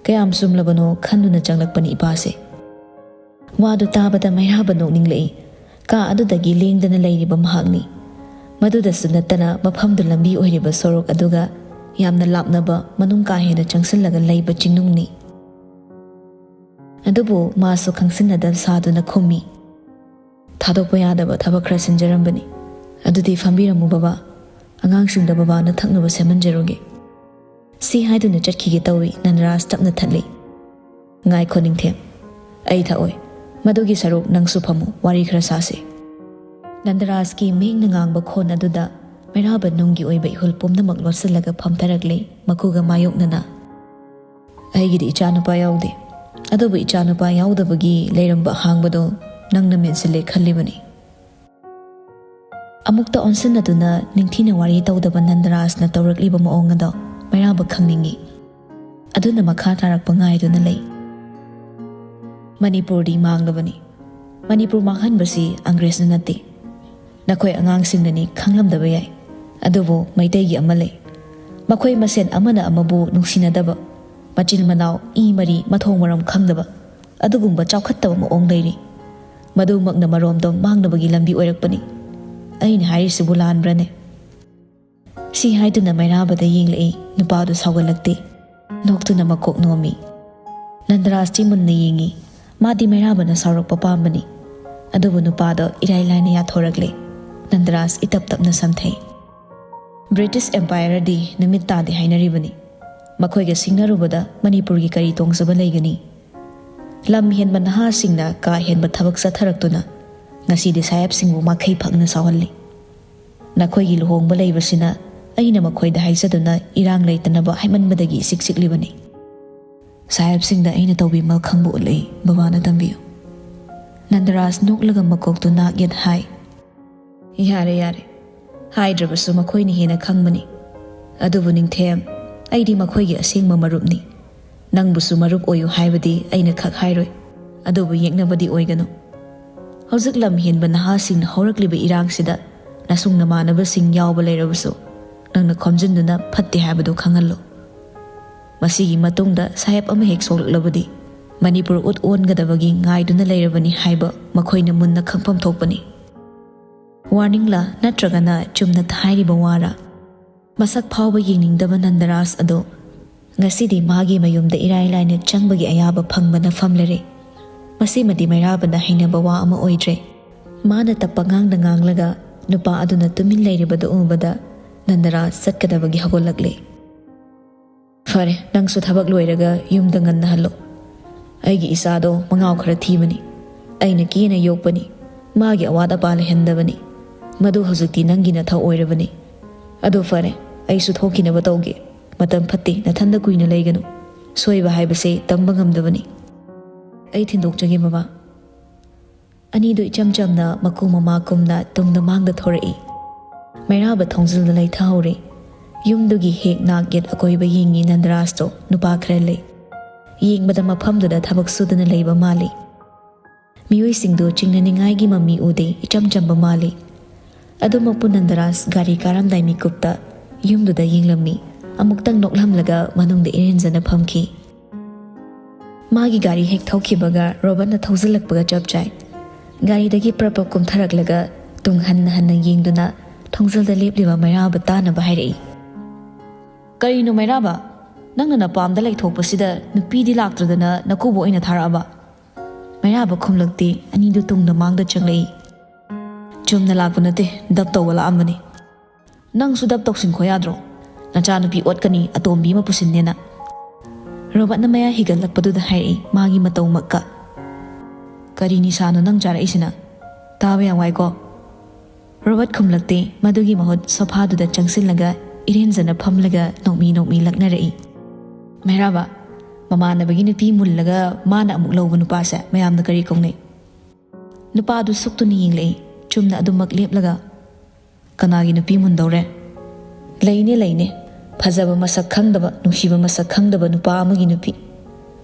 ꯀꯌꯥꯝ ꯆꯨꯝꯂꯕꯅꯣ ꯈꯟꯗꯨꯅ ꯆꯪꯂꯛꯄꯅꯤ ꯏꯄꯥꯁꯦ꯫" ꯋꯥꯗꯨ ꯇꯥꯕꯗ ꯃꯩꯔꯥꯕ ꯅꯣꯛꯅꯤꯡꯂꯛꯏ꯫ ꯀꯥ ꯑꯗꯨꯗꯒꯤ ꯂꯦꯡꯗꯅ ꯂꯩꯔꯤꯕ ꯃꯍꯥꯛꯅꯤ꯫ ꯃꯗꯨꯗꯁꯨ ꯅꯠꯇꯅ ꯃꯐꯝꯗꯨ ꯂꯝꯕꯤ ꯑꯣꯏꯔꯤꯕ ꯁꯣꯔꯣꯛ ꯑꯗꯨꯒ ꯌꯥꯝꯅ ꯂꯥꯞꯅꯕ, ꯃꯅꯨꯡ ꯀꯥ ꯍꯦꯟꯅ ꯆꯪꯁꯤꯜꯂꯒ ꯂꯩꯕ ꯆꯤꯡꯅꯨꯡꯅꯤ꯫ ꯑꯗꯨꯕꯨ ꯃꯥꯁꯨ ꯈꯪꯁꯤꯟꯅꯗꯕ ꯁꯥꯗꯨꯅ ꯈꯨꯝꯃꯤ, "ꯊꯥꯗꯣꯛꯄ ꯌꯥꯗꯕ ꯊꯕꯛ ꯈꯔ ꯁꯤꯟꯖꯔꯝꯕꯅꯤ꯫ ꯑꯗꯨꯗꯤ ꯐꯝꯕꯤꯔꯝꯃꯨ ꯕꯕꯥ, ꯑꯉꯥꯡꯁꯤꯡꯗ ꯕꯕꯥꯅ ꯊꯛꯅꯕ ꯁꯦꯝꯍꯟꯖꯔꯨꯒꯦ꯫" ꯁꯤ ꯍꯥꯏꯗꯨꯅ ꯆꯠꯈꯤꯒꯦ ꯇꯧꯏ, ꯅꯟꯗꯔꯥꯖ ꯇꯞꯅ ꯊꯠꯂꯤ꯫ "ꯉꯥꯏꯈꯣ ꯅꯤꯡꯊꯦꯝ, ꯑꯩ ꯊꯛꯑꯣꯏ꯫ ꯃꯗꯨꯒꯤ ꯁꯔꯨꯛ ꯅꯪꯁꯨ ꯐꯝꯃꯨ, ꯋꯥꯔꯤ ꯈꯔ ꯁꯥꯁꯤ꯫" ꯅꯟꯗꯔꯥꯖꯀꯤ ꯃꯤꯡꯅ ꯉꯥꯡꯕ ꯈꯣꯟ ꯑꯗꯨꯗ ꯃꯩꯔꯥꯕ ꯅꯨꯡꯒꯤ ꯑꯣꯏꯕ ꯏꯍꯨꯜ ꯄꯨꯝꯅꯃꯛ ꯂꯣꯠꯁꯤꯜꯂꯒ ꯐꯝꯊꯔꯛꯂꯦ, ꯃꯈꯨꯒ ꯃꯥꯌꯣꯛꯅꯅ꯫ ꯑꯩꯒꯤꯗꯤ ꯏꯆꯥꯅꯨꯄꯥ ꯌꯥꯎꯗꯦ꯫ ꯑꯗꯨꯕꯨ ꯏꯆꯥꯅꯨꯄꯥ ꯌꯥꯎꯗꯕꯒꯤ ꯂꯩꯔꯝꯕ ꯑꯍꯥꯡꯕꯗꯣ ꯅꯪꯅ ꯃꯦꯟꯁꯤꯜꯂꯦ ꯈꯜꯂꯤꯕꯅꯤ꯫ ꯑꯃꯨꯛꯇ ꯑꯣꯟꯁꯤꯟꯅꯗꯨꯅ ꯅꯤꯡꯊꯤꯅ ꯋꯥꯔꯤ ꯇꯧꯗꯕ ꯅꯟꯗꯔꯥꯖꯅ ꯇꯧꯔꯛꯂꯤꯕ ꯃꯑꯣꯡ ꯑꯗꯣ ꯃꯩꯔꯥꯕ ꯈꯪꯅꯤꯡꯏ꯫ ꯑꯗꯨꯅ ꯃꯈꯥ ꯇꯥꯔꯛꯄ ꯉꯥꯏꯗꯨꯅ ꯂꯩ꯫ ꯃꯅꯤꯄꯨꯔꯗꯤ ꯃꯥꯡꯂꯕꯅꯤ꯫ ꯃꯅꯤꯄꯨꯔ ꯃꯥꯡꯍꯟꯕꯁꯤ ꯑꯪꯒ꯭ꯔꯦꯖꯅ ꯅꯠꯇꯦ꯫ ꯅꯈꯣꯏ ꯑꯉꯥꯡꯁꯤꯡꯅꯅꯤ ꯈꯪꯂꯝꯗꯕ ꯌꯥꯏ꯫ ꯑꯗꯨꯕꯨ ꯃꯩꯇꯩꯒꯤ ꯑꯃ ꯂꯩ꯫ ꯃꯈꯣꯏ ꯃꯁꯦꯟ ꯑꯃꯅ ꯑꯃꯕꯨ ꯅꯨꯡꯁꯤꯅꯗꯕ, ꯃꯆꯤꯟ ꯃꯅꯥꯎ, ꯏ ꯃꯔꯤ, ꯃꯊꯣꯡ ꯃꯔꯝ ꯈꯪꯗꯕ, ꯑꯗꯨꯒꯨꯝꯕ ꯆꯥꯎꯈꯠꯇꯕ ꯃꯑꯣꯡ ꯂꯩꯔꯤ꯫ ꯃꯗꯨꯃꯛꯅ ꯃꯔꯣꯝꯗꯣꯝ ꯃꯥꯡꯅꯕꯒꯤ ꯂꯝꯕꯤ ꯑꯣꯏꯔꯛꯄꯅꯤ꯫ ꯑꯩꯅ ꯍꯥꯏꯔꯤꯁꯤꯕꯨ ꯂꯥꯟꯕ꯭ꯔꯅꯦ? ꯁꯤ ꯍꯥꯏꯗꯨꯅ ꯃꯩꯔꯥꯕꯗ ꯌꯦꯡꯂꯛꯏ꯫ ꯅꯨꯄꯥꯗꯨ ꯁꯥꯎꯒꯠꯂꯛꯇꯦ꯫ ꯅꯣꯛꯇꯨꯅ ꯃꯀꯣꯛ ꯅꯣꯝꯃꯤ꯫ ꯅꯟꯗꯔꯥꯖꯇꯤ ꯃꯨꯟꯅ ꯌꯦꯡꯉꯤ꯫ ꯃꯥꯗꯤ ꯃꯩꯔꯥꯕꯅ ꯁꯥꯎꯔꯛꯄ ꯄꯥꯝꯕꯅꯤ꯫ ꯑꯗꯨꯕꯨ ꯅꯨꯄꯥꯗꯣ ꯏꯔꯥꯏ ꯂꯥꯏꯅ ꯌꯥꯊꯣꯔꯛꯂꯦ꯫ ꯅꯟꯗꯔꯥꯖ ꯏꯇꯞ ꯇꯞꯅ ꯁꯝꯊꯩ꯫ ꯕ꯭ꯔꯤꯇꯤꯁ ꯑꯦꯝꯄꯥꯌꯔꯗꯤ ꯅꯨꯃꯤꯠ ꯇꯥꯗꯦ ꯍꯥꯏꯅꯔꯤꯕꯅꯤ꯫ ꯃꯈꯣꯏꯒ ꯁꯤꯡꯅꯔꯨꯕꯗ ꯃꯅꯤꯄꯨꯔꯒꯤ ꯀꯔꯤ ꯇꯣꯡꯖꯕ ꯂꯩꯒꯅꯤ? ꯂꯝ ꯍꯦꯟꯕ ꯅꯍꯥꯁꯤꯡꯅ ꯀꯥ ꯍꯦꯟꯕ ꯊꯕꯛ ꯆꯠꯊꯔꯛꯇꯨꯅ ꯉꯁꯤꯗꯤ ꯁꯥꯍꯦꯕꯁꯤꯡꯕꯨ ꯃꯥꯈꯩ ꯐꯪꯅ ꯁꯥꯎꯍꯜꯂꯤ꯫ ꯅꯈꯣꯏꯒꯤ ꯂꯨꯍꯣꯡꯕ ꯂꯩꯕꯁꯤꯅ ꯑꯩꯅ ꯃꯈꯣꯏꯗ ꯍꯥꯏꯖꯗꯨꯅ ꯏꯔꯥꯡ ꯂꯩꯇꯅꯕ ꯍꯥꯏꯃꯟꯕꯗꯒꯤ ꯏꯆꯤꯛ ꯆꯤꯛꯂꯤꯕꯅꯤ꯫ ꯁꯥꯍꯦꯕꯁꯤꯡꯗ ꯑꯩꯅ ꯇꯧꯕꯤꯃꯜ ꯈꯪꯕ ꯎꯠꯂꯛꯏ, ꯕꯕꯥꯅ ꯇꯝꯕꯤꯌꯨ꯫ ꯅꯟꯗꯔꯥꯖ ꯅꯣꯛꯂꯒ ꯃꯀꯣꯛꯇꯨ ꯅꯥꯛ ꯌꯦꯠ ꯍꯥꯏ꯫ ꯌꯥꯔꯦ, ꯌꯥꯔꯦ꯫ ꯍꯥꯏꯗ꯭ꯔꯕꯁꯨ ꯃꯈꯣꯏꯅ ꯍꯦꯟꯅ ꯈꯪꯕꯅꯤ꯫ ꯑꯗꯨꯕꯨ ꯅꯤꯡꯊꯦꯝ, ꯑꯩꯗꯤ ꯃꯈꯣꯏꯒꯤ ꯑꯁꯦꯡꯕ ꯃꯔꯨꯞꯅꯤ꯫ ꯅꯪꯕꯨꯁꯨ ꯃꯔꯨꯞ ꯑꯣꯏꯌꯨ ꯍꯥꯏꯕꯗꯤ ꯑꯩꯅ ꯈꯛ ꯍꯥꯏꯔꯣꯏ꯫ ꯑꯗꯨꯕꯨ ꯌꯦꯛꯅꯕꯗꯤ ꯑꯣꯏꯒꯅꯨ꯫ ꯍꯧꯖꯤꯛ ꯂꯝ ꯍꯦꯟꯕ ꯅꯍꯥꯁꯤꯡꯅ ꯍꯧꯔꯛꯂꯤꯕ ꯏꯔꯥꯡꯁꯤꯗ ꯅꯁꯨꯡ ꯅꯃꯥꯟꯅꯕꯁꯤꯡ ꯌꯥꯎꯕ ꯂꯩꯔꯕꯁꯨ ꯅꯪꯅ ꯈꯣꯝꯖꯤꯟꯗꯨꯅ ꯐꯠꯇꯦ ꯍꯥꯏꯕꯗꯨ ꯈꯪꯍꯜꯂꯨ꯫ ꯃꯁꯤꯒꯤ ꯃꯇꯨꯡꯗ ꯁꯥꯍꯦꯕ ꯑꯃ ꯍꯦꯛ ꯁꯣꯛꯂꯛꯂꯕꯗꯤ ꯃꯅꯤꯄꯨꯔ ꯎꯠ ꯑꯣꯟꯒꯗꯕꯒꯤ ꯉꯥꯏꯗꯨꯅ ꯂꯩꯔꯕꯅꯤ ꯍꯥꯏꯕ ꯃꯈꯣꯏꯅ ꯃꯨꯟꯅ ꯈꯪꯐꯝ ꯊꯣꯛꯄꯅꯤ꯫ ꯋꯥꯔꯅꯤꯡꯂ ꯅꯠꯇ꯭ꯔꯒꯅ ꯆꯨꯝꯅ ꯍꯥꯏꯔꯤꯕ ꯋꯥꯔ? ꯃꯁꯛ ꯐꯥꯎꯕ ꯌꯦꯡꯅꯤꯡꯗꯕ ꯅꯟꯗꯔꯥꯖ ꯑꯗꯣ ꯉꯁꯤꯗꯤ ꯃꯥꯒꯤ ꯃꯌꯨꯝꯗ ꯏꯔꯥꯏ ꯂꯥꯏꯅ ꯆꯪꯕꯒꯤ ꯑꯌꯥꯕ ꯐꯪꯕꯅ ꯐꯝꯂꯔꯦ꯫ ꯃꯁꯤꯃꯗꯤ ꯃꯩꯔꯥꯕꯅ ꯍꯩꯅꯕ ꯋꯥ ꯑꯃ ꯑꯣꯏꯗ꯭ꯔꯦ꯫ ꯃꯥꯅ ꯇꯞꯄ ꯉꯥꯡꯗ ꯉꯥꯡꯂꯒ ꯅꯨꯄꯥ ꯑꯗꯨꯅ ꯇꯨꯃꯤꯟ ꯂꯩꯔꯤꯕꯗꯨ ꯎꯕꯗ ꯅꯟꯗꯔꯥꯖ ꯆꯠꯀꯗꯕꯒꯤ ꯍꯧꯒꯠꯂꯛꯂꯦ꯫ ꯐꯔꯦ, ꯅꯪꯁꯨ ꯊꯕꯛ ꯂꯣꯏꯔꯒ ꯌꯨꯝꯗ ꯉꯟꯅ ꯍꯜꯂꯣ꯫ ꯑꯩꯒꯤ ꯏꯆꯥꯗꯣ ꯃꯉꯥꯎ ꯈꯔ ꯊꯤꯕꯅꯤ꯫ ꯑꯩꯅ ꯀꯦꯅ ꯌꯣꯛꯄꯅꯤ꯫ ꯃꯥꯒꯤ ꯑꯋꯥꯠ ꯑꯄꯥ ꯂꯩꯍꯟꯗꯕꯅꯤ꯫ ꯃꯗꯨ ꯍꯧꯖꯤꯛꯇꯤ ꯅꯪꯒꯤ ꯅꯊꯧ ꯑꯣꯏꯔꯕꯅꯤ꯫ ꯑꯗꯨ ꯐꯔꯦ, ꯑꯩꯁꯨ ꯊꯣꯛꯈꯤꯅꯕ ꯇꯧꯒꯦ꯫ ꯃꯇꯝ ꯐꯠꯇꯦ, ꯅꯊꯟꯗ ꯀꯨꯏꯅ ꯂꯩꯒꯅꯨ꯫ ꯁꯣꯏꯕ ꯍꯥꯏꯕꯁꯦ ꯇꯝꯕ ꯉꯝꯗꯕꯅꯤ꯫ ꯑꯩ ꯊꯤꯟꯗꯣꯛꯆꯒꯦ ꯃꯃꯥ꯫ ꯑꯅꯤꯗꯨ ꯏꯆꯝ ꯆꯝꯅ ꯃꯀꯨ ꯃꯃꯥ ꯀꯨꯝꯅ ꯇꯨꯡꯗ ꯃꯥꯡꯗ ꯊꯣꯔꯛꯏ꯫ ꯃꯩꯔꯥꯕ ꯊꯣꯡꯖꯤꯜꯗ ꯂꯩꯊꯍꯧꯔꯦ꯫ ꯌꯨꯝꯗꯨꯒꯤ ꯍꯦꯛ ꯅꯥꯛ ꯌꯦꯠ ꯑꯀꯣꯏꯕ ꯌꯦꯡꯉꯤ ꯅꯟꯗꯔꯥꯖꯇꯣ ꯅꯨꯄꯥ ꯈꯔ ꯂꯩ꯫ ꯌꯦꯡꯕꯗ ꯃꯐꯝꯗꯨꯗ ꯊꯕꯛ ꯁꯨꯗꯨꯅ ꯂꯩꯕ ꯃꯥꯜꯂꯤ꯫ ꯃꯤꯑꯣꯏꯁꯤꯡꯗꯨ ꯆꯤꯡꯅꯅꯤꯡꯉꯥꯏꯒꯤ ꯃꯃꯤ ꯎꯗꯦ, ꯏꯆꯝ ꯆꯝꯕ ꯃꯥꯜꯂꯤ꯫ ꯑꯗꯨꯃꯛꯄꯨ ꯅꯟꯗꯔꯥꯖ ꯒꯥꯔꯤ ꯀꯥꯔꯝꯗꯥꯏ ꯃꯤꯀꯨꯞꯇ ꯌꯨꯝꯗꯨꯗ ꯌꯦꯡꯂꯝꯃꯤ꯫ ꯑꯃꯨꯛꯇꯪ ꯅꯣꯛꯂꯝꯂꯒ ꯃꯅꯨꯡꯗ ꯏꯔꯦꯟꯖꯅ ꯐꯝꯈꯤ꯫ ꯃꯥꯒꯤ ꯒꯥꯔꯤ ꯍꯦꯛ ꯊꯧꯈꯤꯕꯒ ꯔꯣꯕꯔꯠꯅ ꯊꯧꯖꯤꯜꯂꯛꯄꯒ ꯆꯞ ꯆꯥꯏ꯫ ꯒꯥꯔꯤꯗꯒꯤ ꯄ꯭ꯔꯞ ꯄ꯭ꯔꯞ ꯀꯨꯝꯊꯔꯛꯂꯒ ꯇꯨꯡ ꯍꯟꯅ ꯍꯟꯅ ꯌꯦꯡꯗꯨꯅ ꯊꯣꯡꯖꯤꯜꯗ ꯂꯦꯞꯂꯤꯕ ꯃꯩꯔꯥꯕ ꯇꯥꯅꯕ ꯍꯥꯏꯔꯛꯏ꯫ "ꯀꯔꯤꯅꯣ ꯃꯩꯔꯥꯕ? ꯅꯪꯅ ꯅꯄꯥꯝꯗ ꯂꯩꯊꯣꯛꯄꯁꯤꯗ ꯅꯨꯄꯤꯗꯤ ꯂꯥꯛꯇ꯭ꯔꯗꯅ ꯅꯀꯨꯕꯣꯛ ꯑꯣꯏꯅ ꯊꯥꯔꯛꯑꯕ?" ꯃꯩꯔꯥꯕ ꯈꯨꯝꯂꯛꯇꯦ꯫ ꯑꯅꯤꯗꯨ ꯇꯨꯡꯗ ꯃꯥꯡꯗ ꯆꯪꯂꯛꯏ꯫ "ꯆꯨꯝꯅ ꯂꯥꯛꯄ ꯅꯠꯇꯦ, ꯗꯞ ꯇꯧꯕ ꯂꯥꯛꯑꯝꯕꯅꯤ꯫ ꯅꯪꯁꯨ ꯗꯞ ꯇꯧꯁꯤꯟꯈꯣ ꯌꯥꯗ꯭ꯔꯣ? ꯅꯆꯥꯅꯨꯄꯤ ꯑꯣꯠꯀꯅꯤ, ꯑꯇꯣꯝꯕꯤ ꯑꯃ ꯄꯨꯁꯤꯟꯅꯦꯅ꯫" ꯔꯣꯕꯔꯠꯅ ꯃꯌꯥ ꯍꯤꯒꯠꯂꯛꯄꯗꯨꯗ ꯍꯥꯏꯔꯛꯏ, ꯃꯥꯒꯤ ꯃꯇꯧꯃꯛꯀ꯫ "ꯀꯔꯤ ꯅꯤꯁꯥꯅꯣ ꯅꯪ ꯆꯥꯔꯛꯏꯁꯤꯅ? ꯇꯥꯕ ꯌꯥꯝ ꯋꯥꯏꯀꯣ꯫" ꯔꯣꯕꯔꯠ ꯈꯨꯝꯂꯛꯇꯦ꯫ ꯃꯗꯨꯒꯤ ꯃꯍꯨꯠ ꯁꯣꯐꯥꯗꯨꯗ ꯆꯪꯁꯤꯜꯂꯒ ꯏꯔꯦꯟꯖꯅ ꯐꯝꯂꯒ ꯅꯣꯛꯃꯤ ꯅꯣꯛꯃꯤ ꯂꯛꯅꯔꯛꯏ꯫ "ꯃꯩꯔꯥꯕ, ꯃꯃꯥꯟꯅꯕꯒꯤ ꯅꯨꯄꯤ ꯃꯨꯜꯂꯒ ꯃꯥꯅ ꯑꯃꯨꯛ ꯂꯧꯕ ꯅꯨꯄꯥꯁꯦ ꯃꯌꯥꯝꯅ ꯀꯔꯤ ꯀꯧꯅꯩ?" ꯅꯨꯄꯥꯗꯨ ꯁꯨꯛꯇꯨꯅ ꯌꯦꯡꯂꯛꯏ, ꯆꯨꯝꯅ ꯑꯗꯨꯃꯛ ꯂꯦꯞꯂꯒ꯫ "ꯀꯅꯥꯒꯤ ꯅꯨꯄꯤ ꯃꯨꯟꯗꯧꯔꯦ?" "ꯂꯩꯅꯦ, ꯂꯩꯅꯦ꯫ ꯐꯖꯕ ꯃꯁꯛ ꯈꯪꯗꯕ, ꯅꯨꯡꯁꯤꯕ ꯃꯁꯛ ꯈꯪꯗꯕ ꯅꯨꯄꯥ ꯑꯃꯒꯤ ꯅꯨꯄꯤ꯫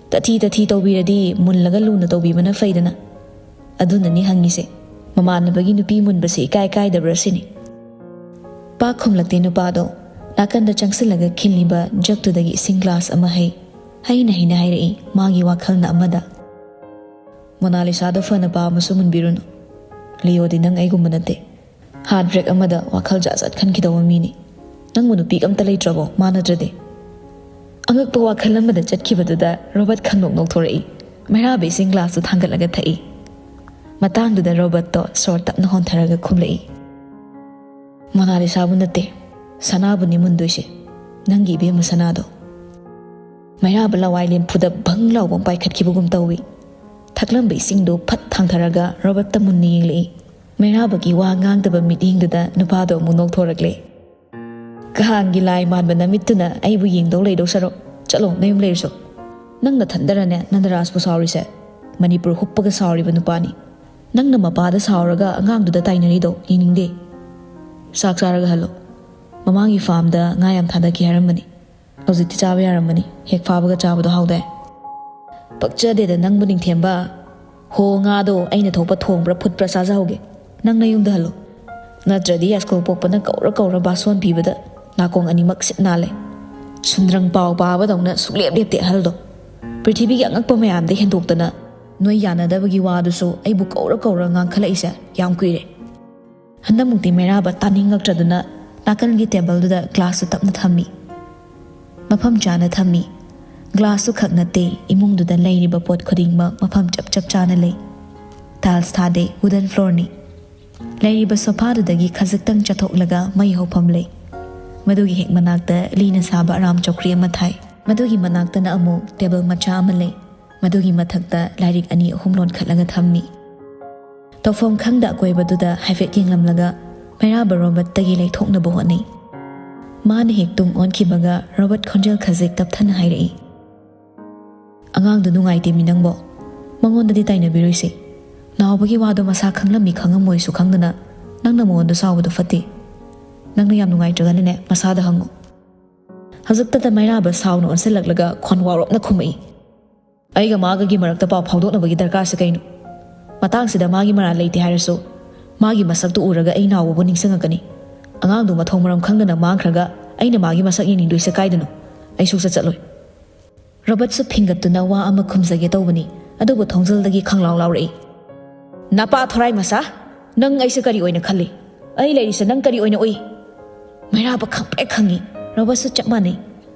ꯇꯊꯤ ꯇꯊꯤ ꯇꯧꯕꯤꯔꯗꯤ ꯃꯨꯜꯂꯒ ꯂꯨꯅ ꯇꯧꯕꯤꯕꯅ ꯐꯩꯗꯅ꯫ ꯑꯗꯨꯅꯅꯤ ꯍꯪꯉꯤꯁꯦ, ꯃꯃꯥꯟꯅꯕꯒꯤ ꯅꯨꯄꯤ ꯃꯨꯟꯕꯁꯦ ꯏꯀꯥꯏ ꯀꯥꯏꯗꯕ꯭ꯔꯥ ꯁꯤꯅꯤ꯫" ꯄꯥꯛ ꯈꯨꯝꯂꯛꯇꯦ ꯅꯨꯄꯥꯗꯣ꯫ ꯅꯥꯀꯟꯗ ꯆꯪꯁꯤꯜꯂꯒ ꯈꯤꯜꯂꯤꯕ ꯖꯛꯇꯨꯗꯒꯤ ꯏꯁꯤꯡ ꯒ꯭ꯂꯥꯁ ꯑꯃ ꯍꯩ꯫ ꯍꯩꯅ ꯍꯩꯅ ꯍꯥꯏꯔꯛꯏ, ꯃꯥꯒꯤ ꯋꯥꯈꯜꯅ ꯑꯃꯗ꯫ "ꯃꯣꯅꯥꯂꯤꯁꯥꯗꯣ ꯐꯅ ꯄꯥꯝꯃꯁꯨ ꯃꯨꯟꯕꯤꯔꯨꯅꯨ꯫ ꯂꯤꯑꯣꯗꯤ ꯅꯪ ꯑꯩꯒꯨꯝꯕ ꯅꯠꯇꯦ꯫ ꯍꯥꯔꯠ ꯕ꯭ꯔꯦꯛ ꯑꯃꯗ ꯋꯥꯈꯜ ꯖꯥꯠ ꯖꯥꯠ ꯈꯟꯈꯤꯗꯧꯕ ꯃꯤꯅꯤ꯫ ꯅꯪꯕꯨ ꯅꯨꯄꯤꯒ ꯑꯝꯇ ꯂꯩꯇ꯭ꯔꯕꯣ, ꯃꯥ ꯅꯠꯇ꯭ꯔꯗꯤ?" ꯑꯉꯛꯄ ꯋꯥꯈꯜ ꯑꯃꯗ ꯆꯠꯈꯤꯕꯗꯨꯗ ꯔꯣꯕꯔꯠ ꯈꯪꯅꯣꯛ ꯅꯣꯛꯊꯣꯔꯛꯏ꯫ ꯃꯩꯔꯥꯕ ꯏꯁꯤꯡ ꯒ꯭ꯂꯥꯁꯇꯨ ꯊꯥꯡꯒꯠꯂꯒ ꯊꯛꯏ꯫ ꯃꯇꯥꯡꯗꯨꯗ ꯔꯣꯕꯔꯠꯇꯣ ꯁꯣꯔ ꯇꯞꯅ ꯍꯣꯟꯊꯔꯒ ꯈꯨꯝꯂꯛꯏ, "ꯃꯣꯅꯥꯂꯤꯁꯥꯕꯨ ꯅꯠꯇꯦ, ꯁꯅꯥꯕꯨꯅꯤ ꯃꯨꯟꯗꯣꯏꯁꯦ꯫ ꯅꯪꯒꯤ ꯏꯕꯦꯝꯃ ꯁꯅꯥꯗꯣ꯫" ꯃꯩꯔꯥꯕ ꯂꯋꯥꯏ ꯂꯦꯝꯐꯨꯗ ꯚꯪ ꯂꯥꯎꯕ ꯑꯃ ꯄꯥꯏꯈꯠꯈꯤꯕꯒꯨꯝ ꯇꯧꯏ꯫ ꯊꯛꯂꯝꯕ ꯏꯁꯤꯡꯗꯨ ꯐꯠ ꯊꯥꯡꯊꯔꯒ ꯔꯣꯕꯔꯠꯇ ꯃꯨꯟꯅ ꯌꯦꯡꯂꯛꯏ꯫ ꯃꯩꯔꯥꯕꯒꯤ ꯋꯥ ꯉꯥꯡꯗꯕ ꯃꯤꯠꯌꯦꯡꯗꯨꯗ ꯅꯨꯄꯥꯗꯣ ꯑꯃꯨꯛ ꯅꯣꯛꯊꯣꯔꯛꯂꯦ꯫ "ꯀꯍꯥꯟꯒꯤ ꯂꯥꯏ ꯃꯥꯟꯕ ꯅꯃꯤꯠꯇꯨꯅ ꯑꯩꯕꯨ ꯌꯦꯡꯗꯧ ꯂꯩꯗꯧ ꯁꯔꯨꯛ, ꯆꯠꯂꯣ, ꯅꯌꯨꯝ ꯂꯩꯔꯨꯆꯣ꯫ ꯅꯪ ꯅꯊꯟꯗꯔꯅꯦ ꯅꯟꯗꯔꯥꯖꯄꯨ ꯁꯥꯎꯔꯤꯁꯦ? ꯃꯅꯤꯄꯨꯔ ꯍꯨꯞꯄꯒ ꯁꯥꯎꯔꯤꯕ ꯅꯨꯄꯥꯅꯤ꯫ ꯅꯪꯅ ꯃꯄꯥꯗ ꯁꯥꯎꯔꯒ ꯑꯉꯥꯡꯗꯨꯗ ꯇꯥꯏꯅꯔꯤꯗꯣ ꯌꯦꯡꯅꯤꯡꯗꯦ꯫ ꯆꯥꯛ ꯆꯥꯔꯒ ꯍꯜꯂꯣ꯫ ꯃꯃꯥꯡꯒꯤ ꯐꯥꯔꯝꯗ ꯉꯥ ꯌꯥꯝ ꯊꯥꯗꯈꯤ ꯍꯥꯏꯔꯝꯕꯅꯤ꯫ ꯍꯧꯖꯤꯛꯇꯤ ꯆꯥꯕ ꯌꯥꯔꯝꯃꯅꯤ꯫ ꯍꯦꯛ ꯐꯥꯕꯒ ꯆꯥꯕꯗꯣ ꯍꯥꯎꯗꯥꯏ꯫ ꯄꯛꯆꯗꯦꯗ ꯅꯪꯕꯨ, ꯅꯤꯡꯊꯦꯝꯕ꯫ ꯍꯣ, ꯉꯥꯗꯣ ꯑꯩꯅ ꯊꯣꯛꯄ ꯊꯣꯡꯕ꯭ꯔꯥ ꯐꯨꯠꯄ꯭ꯔꯥ ꯆꯥꯖꯍꯧꯒꯦ꯫ ꯅꯪ ꯅꯌꯨꯝꯗ ꯍꯜꯂꯣ꯫ ꯅꯠꯇ꯭ꯔꯗꯤ ꯌꯥꯏꯁ꯭ꯀꯨꯜ ꯄꯣꯛꯄꯅ ꯀꯧꯔ ꯀꯧꯔ ꯕꯥꯁꯣꯟ ꯄꯤꯕꯗ ꯅꯥꯀꯣꯡ ꯑꯅꯤꯃꯛ ꯁꯤꯠ ꯅꯥꯜꯂꯦ꯫ ꯁꯨꯟꯗ꯭ꯔꯪ ꯄꯥꯎ ꯄꯥꯕꯗꯧꯅ ꯁꯨꯛꯂꯦꯞ ꯂꯦꯞꯇꯦ ꯑꯍꯜꯗꯣ꯫ ꯄ꯭ꯔꯤꯊꯤꯕꯤꯒꯤ ꯑꯉꯛꯄ ꯃꯌꯥꯝꯗ ꯍꯦꯟꯗꯣꯛꯇꯅ ꯅꯣꯏ ꯌꯥꯅꯗꯕꯒꯤ ꯋꯥꯗꯨꯁꯨ ꯑꯩꯕꯨ ꯀꯧꯔ ꯀꯧꯔ ꯉꯥꯡꯈꯠꯂꯛꯏꯁꯦ ꯌꯥꯝ ꯀꯨꯏꯔꯦ꯫ ꯍꯟꯗꯛꯃꯨꯛꯇꯤ ꯃꯩꯔꯥꯕ ꯇꯥꯅꯤꯡꯉꯛꯇ꯭ꯔꯗꯨꯅ ꯅꯥꯀꯜꯒꯤ ꯇꯦꯕꯜꯗꯨꯗ ꯒ꯭ꯂꯥꯁꯇꯨ ꯇꯞꯅ ꯊꯝꯃꯤ꯫ ꯃꯐꯝ ꯆꯥꯅ ꯊꯝꯃꯤ꯫ ꯒ꯭ꯂꯥꯁꯇꯨ ꯈꯛ ꯅꯠꯇꯦ, ꯏꯃꯨꯡꯗꯨꯗ ꯂꯩꯔꯤꯕ ꯄꯣꯠ ꯈꯨꯗꯤꯡꯃꯛ ꯃꯐꯝ ꯆꯞ ꯆꯞ ꯆꯥꯅ ꯂꯩ꯫ ꯇꯥꯏꯜꯁ ꯊꯥꯗꯦ, ꯋꯨꯗꯟ ꯐ꯭ꯂꯣꯔꯅꯤ꯫ ꯂꯩꯔꯤꯕ ꯁꯣꯐꯥꯗꯨꯗꯒꯤ ꯈꯖꯤꯛꯇꯪ ꯆꯠꯊꯣꯛꯂꯒ ꯃꯩ ꯍꯧꯐꯝ ꯂꯩ꯫ ꯃꯗꯨꯒꯤ ꯍꯦꯛ ꯃꯅꯥꯛꯇ ꯂꯤꯅ ꯁꯥꯕ ꯑꯔꯥꯝ ꯆꯧꯀ꯭ꯔꯤ ꯑꯃ ꯊꯥꯏ꯫ ꯃꯗꯨꯒꯤ ꯃꯅꯥꯛꯇꯅ ꯑꯃꯨꯛ ꯇꯦꯕꯜ ꯃꯆꯥ ꯑꯃ ꯂꯩ꯫ ꯃꯗꯨꯒꯤ ꯃꯊꯛꯇ ꯂꯥꯏꯔꯤꯛ ꯑꯅꯤ ꯑꯍꯨꯝ ꯂꯣꯟꯈꯠꯂꯒ ꯊꯝꯃꯤ꯫ ꯇꯧꯐꯝ ꯈꯪꯗ ꯑꯀꯣꯏꯕꯗꯨꯗ ꯍꯥꯏꯐꯦꯠ ꯌꯦꯡꯂꯝꯂꯒ ꯃꯩꯔꯥꯕ ꯔꯣꯕꯔꯠꯇꯒꯤ ꯂꯩꯊꯣꯛꯅꯕ ꯍꯣꯠꯅꯩ꯫ ꯃꯥꯅ ꯍꯦꯛ ꯇꯨꯡ ꯑꯣꯟꯈꯤꯕꯒ ꯔꯣꯕꯔꯠ ꯈꯣꯟꯖꯦꯜ ꯈꯖꯤꯛ ꯇꯞꯊꯅ ꯍꯥꯏꯔꯛꯏ, "ꯑꯉꯥꯡꯗꯨ ꯅꯨꯡꯉꯥꯏꯇꯦꯃꯤ ꯅꯪꯕꯣ꯫ ꯃꯉꯣꯟꯗꯗꯤ ꯇꯥꯏꯅꯕꯤꯔꯣꯏꯁꯦ꯫ ꯅꯥꯎꯕꯒꯤ ꯋꯥꯗꯣ ꯃꯁꯥ ꯈꯪꯂꯝꯃꯤ ꯈꯪꯉꯝꯃꯣꯏꯁꯨ ꯈꯪꯗꯅ ꯅꯪꯅ ꯃꯉꯣꯟꯗ ꯁꯥꯎꯕꯗꯣ ꯐꯠꯇꯦ꯫ ꯅꯪꯅ ꯌꯥꯝ ꯅꯨꯡꯉꯥꯏꯇ꯭ꯔꯒꯅꯅꯦ ꯃꯁꯥꯗ ꯍꯪꯉꯨ"꯫ ꯍꯧꯖꯤꯛꯇꯗ ꯃꯩꯔꯥꯕ ꯁꯥꯎꯅ ꯑꯣꯟꯁꯤꯜꯂꯛꯂꯒ ꯈꯣꯟꯋꯥꯔꯣꯞꯅ ꯈꯨꯝꯃꯛꯏ, "ꯑꯩꯒ ꯃꯥꯒꯒꯤ ꯃꯔꯛꯇ ꯄꯥꯎ ꯐꯥꯎꯗꯣꯛꯅꯕꯒꯤ ꯗꯔꯀꯥꯔꯁꯦ ꯀꯩꯅꯣ? ꯃꯇꯥꯡꯁꯤꯗ ꯃꯥꯒꯤ ꯃꯔꯥꯜ ꯂꯩꯇꯦ ꯍꯥꯏꯔꯁꯨ, ꯃꯥꯒꯤ ꯃꯁꯛꯇꯨ ꯎꯔꯒ ꯑꯩ ꯅꯥꯎꯕꯕꯨ ꯅꯤꯡꯁꯤꯡꯉꯛꯀꯅꯤ꯫ ꯑꯉꯥꯡꯗꯨ ꯃꯊꯣꯡ ꯃꯔꯝ ꯈꯪꯗꯅ ꯃꯥꯡꯈ꯭ꯔꯒ ꯑꯩꯅ ꯃꯥꯒꯤ ꯃꯁꯛ ꯌꯦꯡꯅꯤꯡꯗꯣꯏꯁꯦ ꯀꯥꯏꯗꯅꯣ? ꯑꯩ ꯁꯨꯛꯆꯠ ꯆꯠꯂꯣꯏ"꯫ ꯔꯣꯕꯔꯠꯁꯨ ꯐꯤꯡꯒꯠꯇꯨꯅ ꯋꯥ ꯑꯃ ꯈꯨꯝꯖꯒꯦ ꯇꯧꯕꯅꯤ, ꯑꯗꯨꯕꯨ ꯊꯣꯡꯖꯤꯜꯗꯒꯤ ꯈꯪꯂꯥꯎ ꯂꯥꯎꯔꯛꯏ, "ꯅꯄꯥ ꯊꯣꯔꯥꯏ ꯃꯆꯥ, ꯅꯪ ꯑꯩꯁꯦ ꯀꯔꯤ ꯑꯣꯏꯅ ꯈꯜꯂꯤ? ꯑꯩ ꯂꯩꯔꯤꯁꯦ ꯅꯪ ꯀꯔꯤ ꯑꯣꯏꯅ ꯎꯏ?" ꯃꯩꯔꯥꯕ ꯈꯪꯄ꯭ꯔꯦꯛ ꯈꯪꯉꯤ꯫ ꯔꯣꯕꯔꯠꯁꯨ ꯆꯞ ꯃꯥꯟꯅꯩ꯫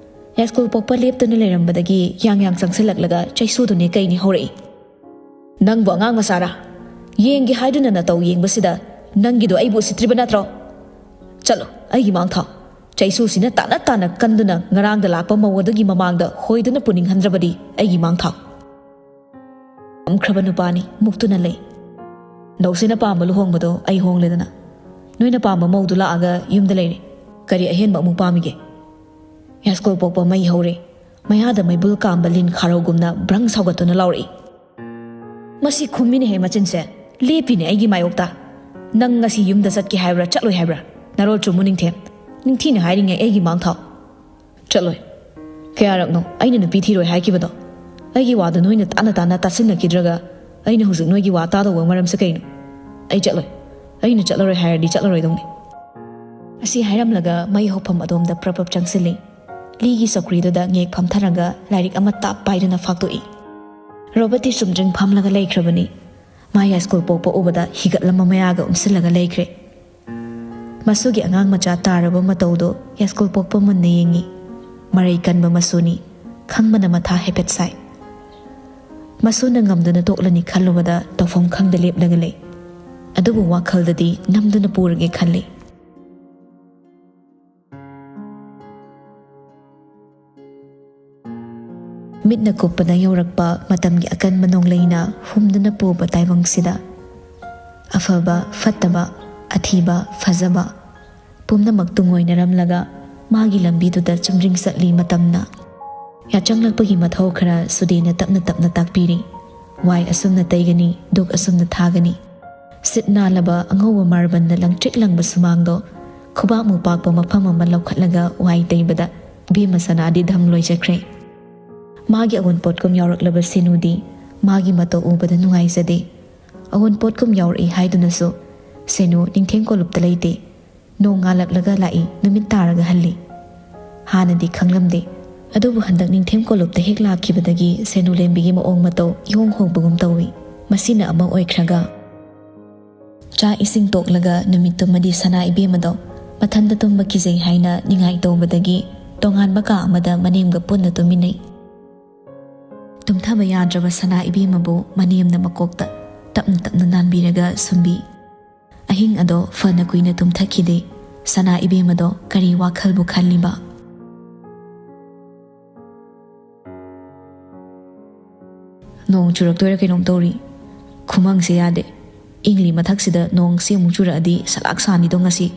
ꯌꯥꯏꯁ꯭ꯀꯨꯜ ꯄꯣꯛꯄ ꯂꯦꯞꯇꯨꯅ ꯂꯩꯔꯝꯕꯗꯒꯤ ꯌꯥꯡ ꯌꯥꯡ ꯆꯪꯁꯤꯜꯂꯛꯂꯒ ꯆꯩꯁꯨꯗꯨꯅꯦ ꯀꯩꯅꯤ ꯍꯧꯔꯛꯏ, "ꯅꯪꯕꯨ ꯑꯉꯥꯡ ꯃꯆꯥꯔꯥ? ꯌꯦꯡꯒꯦ ꯍꯥꯏꯗꯨꯅ ꯅꯇꯧ ꯌꯦꯡꯕꯁꯤꯗ ꯅꯪꯒꯤꯗꯣ ꯑꯩꯕꯨ ꯎꯁꯤꯠꯇ꯭ꯔꯤꯕ ꯅꯠꯇ꯭ꯔꯣ? ꯆꯠꯂꯣ, ꯑꯩꯒꯤ ꯃꯥꯡ ꯊꯥꯎ꯫ ꯆꯩꯁꯨꯁꯤꯅ ꯇꯥꯅ ꯇꯥꯅ ꯀꯟꯗꯨꯅ ꯉꯔꯥꯡꯗ ꯂꯥꯛꯄ ꯃꯧ ꯑꯗꯨꯒꯤ ꯃꯃꯥꯡꯗ ꯍꯣꯏꯗꯨꯅ ꯄꯨꯅꯤꯡꯍꯟꯗ꯭ꯔꯕꯗꯤ ꯑꯩꯒꯤ ꯃꯥꯡ ꯊꯥꯎ"꯫ ꯄꯝꯈ꯭ꯔꯕ ꯅꯨꯄꯥꯅꯤ, ꯃꯨꯛꯇꯨꯅ ꯂꯩ꯫ "ꯅꯧꯁꯤꯅ ꯄꯥꯝꯕ ꯂꯨꯍꯣꯡꯕꯗꯣ ꯑꯩ ꯍꯣꯡꯂꯦꯗꯅ꯫ ꯅꯣꯏꯅ ꯄꯥꯝꯕ ꯃꯧꯗꯨ ꯂꯥꯛꯑꯒ ꯌꯨꯝꯗ ꯂꯩꯔꯦ꯫ ꯀꯔꯤ ꯑꯍꯦꯟꯕ ꯑꯃꯨꯛ ꯄꯥꯝꯃꯤꯒꯦ?" ꯌꯥꯏꯁ꯭ꯀꯨꯜ ꯄꯣꯛꯄ ꯃꯩ ꯍꯧꯔꯦ꯫ ꯃꯌꯥꯗ ꯃꯩꯕꯨꯜ ꯀꯥꯝꯕ ꯂꯤꯟ ꯈꯥꯔꯧꯒꯨꯝꯅ ꯕ꯭ꯔꯪ ꯁꯥꯎꯒꯠꯇꯨꯅ ꯂꯥꯎꯔꯛꯏ꯫ ꯃꯁꯤ ꯈꯨꯝꯃꯤꯅꯦꯍꯦ ꯃꯆꯤꯟꯁꯦ, ꯂꯦꯞꯄꯤꯅꯦ ꯑꯩꯒꯤ ꯃꯥꯌꯣꯛꯇ꯫ "ꯅꯪ ꯉꯁꯤ ꯌꯨꯝꯗ ꯆꯠꯀꯦ ꯍꯥꯏꯕ꯭ꯔꯥ, ꯆꯠꯂꯣꯏ ꯍꯥꯏꯕ꯭ꯔꯥ? ꯅꯔꯣꯜ ꯆꯨꯝꯃꯨ ꯅꯤꯡꯊꯦꯝ, ꯅꯤꯡꯊꯤꯅ ꯍꯥꯏꯔꯤꯉꯩ ꯑꯩꯒꯤ ꯃꯥꯡ ꯊꯥꯎ꯫" "ꯆꯠꯂꯣꯏ꯫ ꯀꯌꯥꯔꯛꯅꯣ ꯑꯩꯅ ꯅꯨꯄꯤ ꯊꯤꯔꯣꯏ ꯍꯥꯏꯈꯤꯕꯗꯣ? ꯑꯩꯒꯤ ꯋꯥꯗꯣ ꯅꯣꯏꯅ ꯇꯥꯅ ꯇꯥꯅ ꯇꯥꯁꯤꯟꯅꯈꯤꯗ꯭ꯔꯒ ꯑꯩꯅ ꯍꯧꯖꯤꯛ ꯅꯣꯏꯒꯤ ꯋꯥ ꯇꯥꯗꯧꯕ ꯃꯔꯝꯁꯦ ꯀꯩꯅꯣ? ꯑꯩ ꯆꯠꯂꯣꯏ꯫ ꯑꯩꯅ ꯆꯠꯂꯔꯣꯏ ꯍꯥꯏꯔꯗꯤ ꯆꯠꯂꯔꯣꯏꯗꯧꯅꯤ꯫" ꯑꯁꯤ ꯍꯥꯏꯔꯝꯂꯒ ꯃꯩ ꯍꯧꯐꯝ ꯑꯗꯣꯝꯗ ꯄ꯭ꯔꯞ ꯄ꯭ꯔꯞ ꯆꯪꯁꯤꯜꯂꯤ꯫ ꯂꯤꯒꯤ ꯆꯧꯀ꯭ꯔꯤꯗꯨꯗ ꯉꯦꯛ ꯐꯝꯊꯔꯒ ꯂꯥꯏꯔꯤꯛ ꯑꯃ ꯇꯥꯞ ꯄꯥꯏꯗꯨꯅ ꯐꯥꯛꯇꯣꯛꯏ꯫ ꯔꯣꯕꯔꯠꯇꯤ ꯆꯨꯝꯗ꯭ꯔꯤꯡ ꯐꯝꯂꯒ ꯂꯩꯈ꯭ꯔꯕꯅꯤ꯫ ꯃꯥ ꯌꯥꯏꯁ꯭ꯀꯨꯜ ꯄꯣꯛꯄ ꯎꯕꯗ ꯍꯤꯒꯠꯂꯝꯕ ꯃꯌꯥꯒ ꯎꯝꯁꯤꯜꯂꯒ ꯂꯩꯈ꯭ꯔꯦ꯫ ꯃꯁꯨꯒꯤ ꯑꯉꯥꯡ ꯃꯆꯥ ꯇꯥꯔꯕ ꯃꯇꯧꯗꯣ ꯌꯥꯏꯁ꯭ꯀꯨꯜ ꯄꯣꯛꯄ ꯃꯨꯟꯅ ꯌꯦꯡꯉꯤ꯫ ꯃꯔꯩ ꯀꯟꯕ ꯃꯁꯨꯅꯤ꯫ ꯈꯪꯕꯅ ꯃꯊꯥ ꯍꯥꯏꯐꯦꯠ ꯁꯥꯏ꯫ ꯃꯁꯨꯅ ꯉꯝꯗꯨꯅ ꯇꯣꯛꯂꯅꯤ ꯈꯜꯂꯨꯕꯗ ꯇꯧꯐꯝ ꯈꯪꯗ ꯂꯦꯞꯂꯒ ꯂꯩ꯫ ꯑꯗꯨꯕꯨ ꯋꯥꯈꯜꯗꯗꯤ ꯅꯝꯗꯨꯅ ꯄꯨꯔꯒꯦ ꯈꯜꯂꯤ꯫ ꯃꯤꯠꯅ ꯀꯨꯞꯄꯗ ꯌꯧꯔꯛꯄ ꯃꯇꯝꯒꯤ ꯑꯀꯟꯕ ꯅꯣꯡꯂꯩꯅ ꯍꯨꯝꯗꯨꯅ ꯄꯨꯕ ꯇꯥꯏꯕꯪꯁꯤꯗ, ꯑꯐꯕ, ꯐꯠꯇꯕ, ꯑꯊꯤꯕ, ꯐꯖꯕ, ꯄꯨꯝꯅꯃꯛ ꯇꯨꯡꯑꯣꯏꯅꯔꯝꯂꯒ ꯃꯥꯒꯤ ꯂꯝꯕꯤꯗꯨꯗ ꯆꯨꯝꯗ꯭ꯔꯤꯡ ꯆꯠꯂꯤ ꯃꯇꯝꯅ꯫ ꯌꯥꯆꯪꯂꯛꯄꯒꯤ ꯃꯊꯧ ꯈꯔ ꯁꯨꯗꯦꯅ ꯇꯞꯅ ꯇꯞꯅ ꯇꯥꯛꯄꯤꯔꯤ꯫ ꯋꯥꯏ ꯑꯁꯨꯝꯅ ꯇꯩꯒꯅꯤ, ꯙꯨꯛ ꯑꯁꯨꯝꯅ ꯊꯥꯒꯅꯤ꯫ ꯁꯤꯠ ꯅꯥꯜꯂꯕ ꯑꯉꯧꯕ ꯃꯥꯔꯕꯜꯅ ꯂꯪꯇ꯭ꯔꯤꯛ ꯂꯪꯕ ꯁꯨꯃꯥꯡꯗꯣ ꯈꯨꯕꯥꯛꯃꯨꯛ ꯄꯥꯛꯄ ꯃꯐꯝ ꯑꯃ ꯂꯧꯈꯠꯂꯒ ꯋꯥꯏ ꯇꯩꯕꯗ ꯏꯕꯦꯝꯃ ꯁꯅꯥꯗꯤ ꯙꯝ ꯂꯣꯏꯖꯈ꯭ꯔꯦ꯫ ꯃꯥꯒꯤ ꯑꯋꯨꯟꯄꯣꯠꯀꯨꯝ ꯌꯥꯎꯔꯛꯂꯕ ꯁꯦꯅꯨꯗꯤ ꯃꯥꯒꯤ ꯃꯇꯧ ꯎꯕꯗ ꯅꯨꯡꯉꯥꯏꯖꯗꯦ꯫ ꯑꯋꯨꯟꯄꯣꯠꯀꯨꯝ ꯌꯥꯎꯔꯛꯏ ꯍꯥꯏꯗꯨꯅꯁꯨ ꯁꯦꯅꯨ ꯅꯤꯡꯊꯦꯝ ꯀꯣꯂꯨꯞꯇ ꯂꯩꯇꯦ꯫ ꯅꯣꯡ ꯉꯥꯜꯂꯛꯂꯒ ꯂꯥꯛꯏ, ꯅꯨꯃꯤꯠ ꯇꯥꯔꯒ ꯍꯜꯂꯤ꯫ ꯍꯥꯟꯅꯗꯤ ꯈꯪꯂꯝꯗꯦ, ꯑꯗꯨꯕꯨ ꯍꯟꯗꯛ ꯅꯤꯡꯊꯦꯝ ꯀꯣꯂꯨꯞꯇ ꯍꯦꯛ ꯂꯥꯛꯈꯤꯕꯗꯒꯤ ꯁꯦꯅꯨ ꯂꯦꯝꯕꯤꯒꯤ ꯃꯑꯣꯡ ꯃꯇꯧ ꯏꯍꯣꯡ ꯍꯣꯡꯕꯒꯨꯝ ꯇꯧꯏ꯫ ꯃꯁꯤꯅ ꯑꯃ ꯑꯣꯏꯈ꯭ꯔꯒ, ꯆꯥꯛ ꯏꯁꯤꯡ ꯇꯣꯛꯂꯒ ꯅꯨꯃꯤꯠꯇꯨꯃꯗꯤ ꯁꯅꯥ ꯏꯕꯦꯝꯃꯗꯣ ꯃꯊꯟꯗ ꯇꯨꯝꯕ ꯀꯤꯖꯩ ꯍꯥꯏꯅ ꯅꯤꯡꯉꯥꯏ ꯇꯧꯕꯗꯒꯤ ꯇꯣꯉꯥꯟꯕ ꯀꯥ ꯑꯃꯗ ꯃꯅꯦꯝꯒ ꯄꯨꯟꯅ ꯇꯨꯝꯃꯤꯟꯅꯩ꯫ ꯇꯨꯝꯊꯕ ꯌꯥꯗ꯭ꯔꯕ ꯁꯅꯥ ꯏꯕꯦꯝꯃꯕꯨ ꯃꯅꯦꯝꯅ ꯃꯀꯣꯛꯇ ꯇꯞꯅ ꯇꯞꯅ ꯅꯥꯟꯕꯤꯔꯒ ꯁꯨꯝꯕꯤ꯫ ꯑꯍꯤꯡ ꯑꯗꯣ ꯐꯅ ꯀꯨꯏꯅ ꯇꯨꯝꯊꯈꯤꯗꯦ꯫ ꯁꯅꯥ ꯏꯕꯦꯝꯃꯗꯣ ꯀꯔꯤ ꯋꯥꯈꯜꯕꯨ ꯈꯜꯂꯤꯕ? "ꯅꯣꯡ ꯆꯨꯔꯛꯇꯣꯏꯔꯥ ꯀꯩꯅꯣꯝ ꯇꯧꯔꯤ꯫ ꯈꯨꯃꯪꯁꯦ ꯌꯥꯗꯦ꯫ ꯏꯪꯂꯤ ꯃꯊꯛꯁꯤꯗ ꯅꯣꯡꯁꯤ ꯑꯃꯨꯛ ꯆꯨꯔꯛꯑꯗꯤ ꯁꯂꯥꯛ ꯁꯥꯅꯤꯗꯣ ꯉꯁꯤ꯫"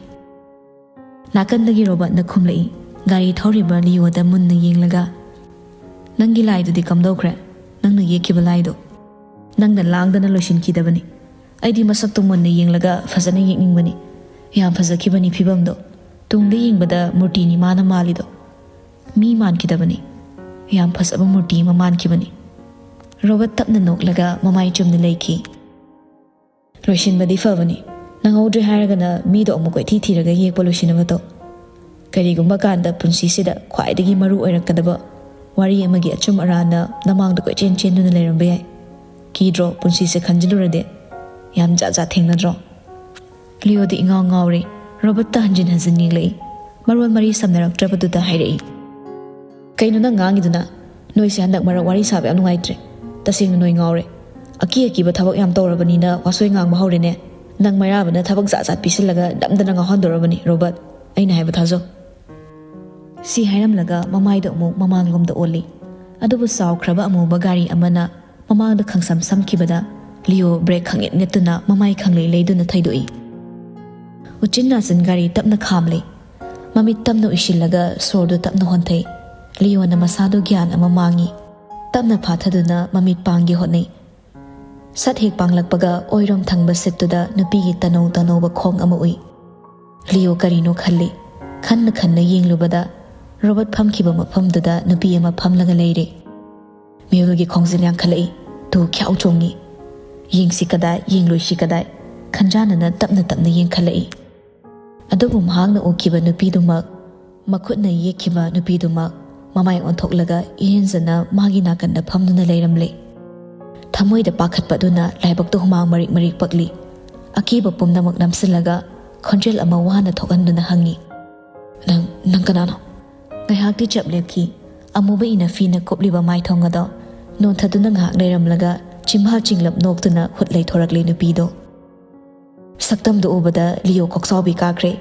ꯅꯥꯀꯟꯗꯒꯤ ꯔꯣꯕꯥꯔꯠꯅ ꯈꯨꯝꯂꯛꯏ, ꯒꯥꯔꯤ ꯊꯧꯔꯤꯕ ꯂꯤꯌꯣꯗ ꯃꯨꯟꯅ ꯌꯦꯡꯂꯒ꯫ "ꯅꯪꯒꯤ ꯂꯥꯏꯗꯨꯗꯤ ꯀꯝꯗꯧꯈ꯭ꯔꯦ? ꯅꯪꯅ ꯌꯦꯛꯈꯤꯕ ꯂꯥꯏꯗꯣ?" "ꯅꯪꯅ ꯂꯥꯡꯗꯅ ꯂꯣꯏꯁꯤꯟꯈꯤꯗꯕꯅꯤ꯫ ꯑꯩꯗꯤ ꯃꯁꯛꯇꯣ ꯃꯨꯟꯅ ꯌꯦꯡꯂꯒ ꯐꯖꯅ ꯌꯦꯛꯅꯤꯡꯕꯅꯤ꯫ ꯌꯥꯝ ꯐꯖꯈꯤꯕꯅꯤ ꯐꯤꯕꯝꯗꯣ꯫ ꯇꯨꯡꯗ ꯌꯦꯡꯕꯗ ꯃꯨꯔꯇꯤꯅꯤ ꯃꯥꯅ ꯃꯥꯜꯂꯤꯗꯣ꯫ ꯃꯤ ꯃꯥꯟꯈꯤꯗꯕꯅꯤ꯫ ꯌꯥꯝ ꯐꯖꯕ ꯃꯨꯔꯇꯤ ꯑꯃ ꯃꯥꯟꯈꯤꯕꯅꯤ꯫" ꯔꯣꯕꯔꯠ ꯇꯞꯅ ꯅꯣꯛꯂꯒ ꯃꯃꯥꯏ ꯆꯨꯝꯅ ꯂꯩꯈꯤ꯫ "ꯂꯣꯏꯁꯤꯟꯕꯗꯤ ꯐꯕꯅꯤ꯫ ꯅꯪꯍꯧꯗ꯭ꯔꯦ ꯍꯥꯏꯔꯒꯅ ꯃꯤꯗꯣ ꯑꯃꯨꯛ ꯀꯣꯏꯊꯤ ꯊꯤꯔꯒ ꯌꯦꯛꯄ ꯂꯣꯏꯁꯤꯟꯅꯕ ꯇꯧ꯫ ꯀꯔꯤꯒꯨꯝꯕ ꯀꯥꯟꯗ ꯄꯨꯟꯁꯤꯁꯤꯗ ꯈ꯭ꯋꯥꯏꯗꯒꯤ ꯃꯔꯨ ꯑꯣꯏꯔꯛꯀꯗꯕ ꯋꯥꯔꯤ ꯑꯃꯒꯤ ꯑꯆꯨꯝ ꯑꯔꯥꯟꯅ ꯅꯃꯥꯡꯗ ꯀꯣꯏꯆꯦꯟ ꯆꯦꯟꯗꯨꯅ ꯂꯩꯔꯝꯕ ꯌꯥꯏ꯫ ꯀꯤꯗ꯭ꯔꯣ ꯄꯨꯟꯁꯤꯁꯦ ꯈꯟꯖꯤꯜꯂꯨꯔꯗꯤ? ꯌꯥꯝ ꯖꯥꯠ ꯖꯥꯠ ꯊꯦꯡꯅꯗ꯭ꯔꯣ?" ꯂꯤꯑꯣꯗꯤ ꯏꯉꯥꯎ ꯉꯥꯎꯔꯦ꯫ ꯔꯣꯕꯔꯠꯇ ꯍꯟꯖꯤꯟ ꯍꯟꯖꯤꯟ ꯌꯦꯡꯂꯛꯏ꯫ ꯃꯔꯣꯟ ꯃꯔꯤ ꯁꯝꯅꯔꯛꯇ꯭ꯔꯕꯗꯨꯗ ꯍꯥꯏꯔꯛꯏ, "ꯀꯩꯅꯣ ꯅꯪ ꯉꯥꯡꯉꯤꯗꯨꯅ? ꯅꯣꯏꯁꯦ ꯍꯟꯗꯛ ꯃꯔꯛ ꯋꯥꯔꯤ ꯁꯥꯕ ꯌꯥꯝ ꯅꯨꯡꯉꯥꯏꯇ꯭ꯔꯦ꯫ ꯇꯁꯦꯡꯅ ꯅꯣꯏ ꯉꯥꯎꯔꯦ꯫ ꯑꯀꯤ ꯑꯀꯤꯕ ꯊꯕꯛ ꯌꯥꯝ ꯇꯧꯔꯕꯅꯤꯅ ꯋꯥꯁꯣꯏ ꯉꯥꯡꯕ ꯍꯧꯔꯦꯅꯦ꯫ ꯅꯪ ꯃꯩꯔꯥꯕꯅ ꯊꯕꯛ ꯖꯥꯠ ꯖꯥꯠ ꯄꯤꯁꯤꯜꯂꯒ ꯅꯝꯗꯅ ꯉꯥꯎꯍꯟꯗꯣꯔꯕꯅꯤ, ꯔꯣꯕꯔꯠ꯫ ꯑꯩꯅ ꯍꯥꯏꯕ ꯊꯥꯖꯧ꯫" ꯁꯤ ꯍꯥꯏꯔꯝꯂꯒ ꯃꯃꯥꯏꯗꯣ ꯑꯃꯨꯛ ꯃꯃꯥꯡꯂꯣꯝꯗ ꯑꯣꯜꯂꯤ꯫ ꯑꯗꯨꯕꯨ ꯆꯥꯎꯈ꯭ꯔꯕ ꯑꯃꯨꯕ ꯒꯥꯔꯤ ꯑꯃꯅ ꯃꯃꯥꯡꯗ ꯈꯪꯁꯝ ꯁꯝꯈꯤꯕꯗ ꯂꯤꯑꯣ ꯕ꯭ꯔꯦꯛ ꯈꯪꯉꯦꯠ ꯅꯦꯠꯇꯨꯅ ꯃꯃꯥꯏ ꯈꯪꯂꯩ ꯂꯩꯗꯨꯅ ꯊꯩꯗꯣꯛꯏ꯫ ꯎꯆꯤꯟ ꯅꯥꯆꯤꯟ ꯒꯥꯔꯤ ꯇꯞꯅ ꯈꯥꯝꯂꯤ꯫ ꯃꯃꯤꯠ ꯇꯞꯅ ꯎꯏꯁꯤꯜꯂꯒ ꯁꯣꯔꯗꯨ ꯇꯞꯅ ꯍꯣꯟꯊꯩ꯫ ꯂꯤꯑꯣꯅ ꯃꯁꯥꯗꯨ ꯒ꯭ꯌꯥꯟ ꯑꯃ ꯃꯥꯡꯉꯤ꯫ ꯇꯞꯅ ꯐꯥꯊꯗꯨꯅ ꯃꯃꯤꯠ ꯄꯥꯡꯒꯦ ꯍꯣꯠꯅꯩ꯫ ꯁꯠ ꯍꯦꯛ ꯄꯥꯡꯂꯛꯄꯒ ꯑꯣꯏꯔꯣꯝ ꯊꯪꯕ ꯁꯤꯠꯇꯨꯗ ꯅꯨꯄꯤꯒꯤ ꯇꯅꯧ ꯇꯅꯧꯕ ꯈꯣꯡ ꯑꯃ ꯎꯏ꯫ ꯂꯤꯑꯣ ꯀꯔꯤꯅꯣ ꯈꯜꯂꯤ꯫ ꯈꯟꯅ ꯈꯟꯅ ꯌꯦꯡꯂꯨꯕꯗ ꯔꯣꯕꯔꯠ ꯐꯝꯈꯤꯕ ꯃꯐꯝꯗꯨꯗ ꯅꯨꯄꯤ ꯑꯃ ꯐꯝꯂꯒ ꯂꯩꯔꯦ꯫ ꯃꯤꯑꯣꯏꯒꯤ ꯈꯣꯡꯖꯦꯜ ꯌꯥꯡꯈꯠꯂꯛꯏ꯫ ꯇꯨ ꯈ꯭ꯌꯥꯎ ꯆꯣꯡꯉꯤ꯫ ꯌꯦꯡꯁꯤ ꯀꯗꯥꯏ, ꯌꯦꯡꯂꯣꯏꯁꯤ ꯀꯗꯥꯏ, ꯈꯟꯖꯥꯟꯅꯅ ꯇꯞꯅ ꯇꯞꯅ ꯌꯦꯡꯈꯠꯂꯛꯏ꯫ ꯑꯗꯨꯕꯨ ꯃꯍꯥꯛꯅ ꯎꯈꯤꯕ ꯅꯨꯄꯤꯗꯨꯃꯛ, ꯃꯈꯨꯠꯅ ꯌꯦꯛꯈꯤꯕ ꯅꯨꯄꯤꯗꯨꯃꯛ ꯃꯃꯥꯏ ꯑꯣꯟꯊꯣꯛꯂꯒ ꯏꯔꯦꯟꯖꯅ ꯃꯥꯒꯤ ꯅꯥꯀꯟꯗ ꯐꯝꯗꯨꯅ ꯂꯩꯔꯝꯂꯦ꯫ ꯊꯃꯣꯏꯗ ꯄꯥꯈꯠꯄ ꯑꯗꯨꯅ ꯂꯥꯏꯕꯛꯇ ꯍꯨꯃꯥꯡ ꯃꯔꯤꯛ ꯃꯔꯤꯛ ꯄꯛꯂꯤ꯫ ꯑꯀꯤꯕ ꯄꯨꯝꯅꯃꯛ ꯅꯝꯁꯤꯜꯂꯒ ꯈꯣꯟꯖꯦꯜ ꯑꯃ ꯋꯥꯅ ꯊꯣꯛꯍꯟꯗꯨꯅ ꯍꯪꯉꯤ, "ꯅꯪ, ꯅꯪ ꯀꯅꯥꯅꯣ?" ꯉꯥꯏꯍꯥꯛꯇꯤ ꯆꯞ ꯂꯦꯞꯈꯤ꯫ ꯑꯃꯨꯕ ꯏꯅ ꯐꯤꯅ ꯀꯨꯞꯂꯤꯕ ꯃꯥꯏꯊꯣꯡ ꯑꯗꯣ ꯅꯣꯟꯊꯗꯨꯅ ꯉꯥꯏꯍꯥꯛ ꯂꯩꯔꯝꯂꯒ ꯆꯤꯝꯕꯥꯜ ꯆꯤꯡꯂꯞ ꯅꯣꯛꯇꯨꯅ ꯍꯨꯠ ꯂꯩꯊꯣꯔꯛꯂꯤ ꯅꯨꯄꯤꯗꯣ꯫ ꯁꯛꯇꯝꯗꯨ ꯎꯕꯗ ꯂꯤꯑꯣ ꯀꯣꯛꯆꯥꯎꯕꯤ ꯀꯥꯈ꯭ꯔꯦ꯫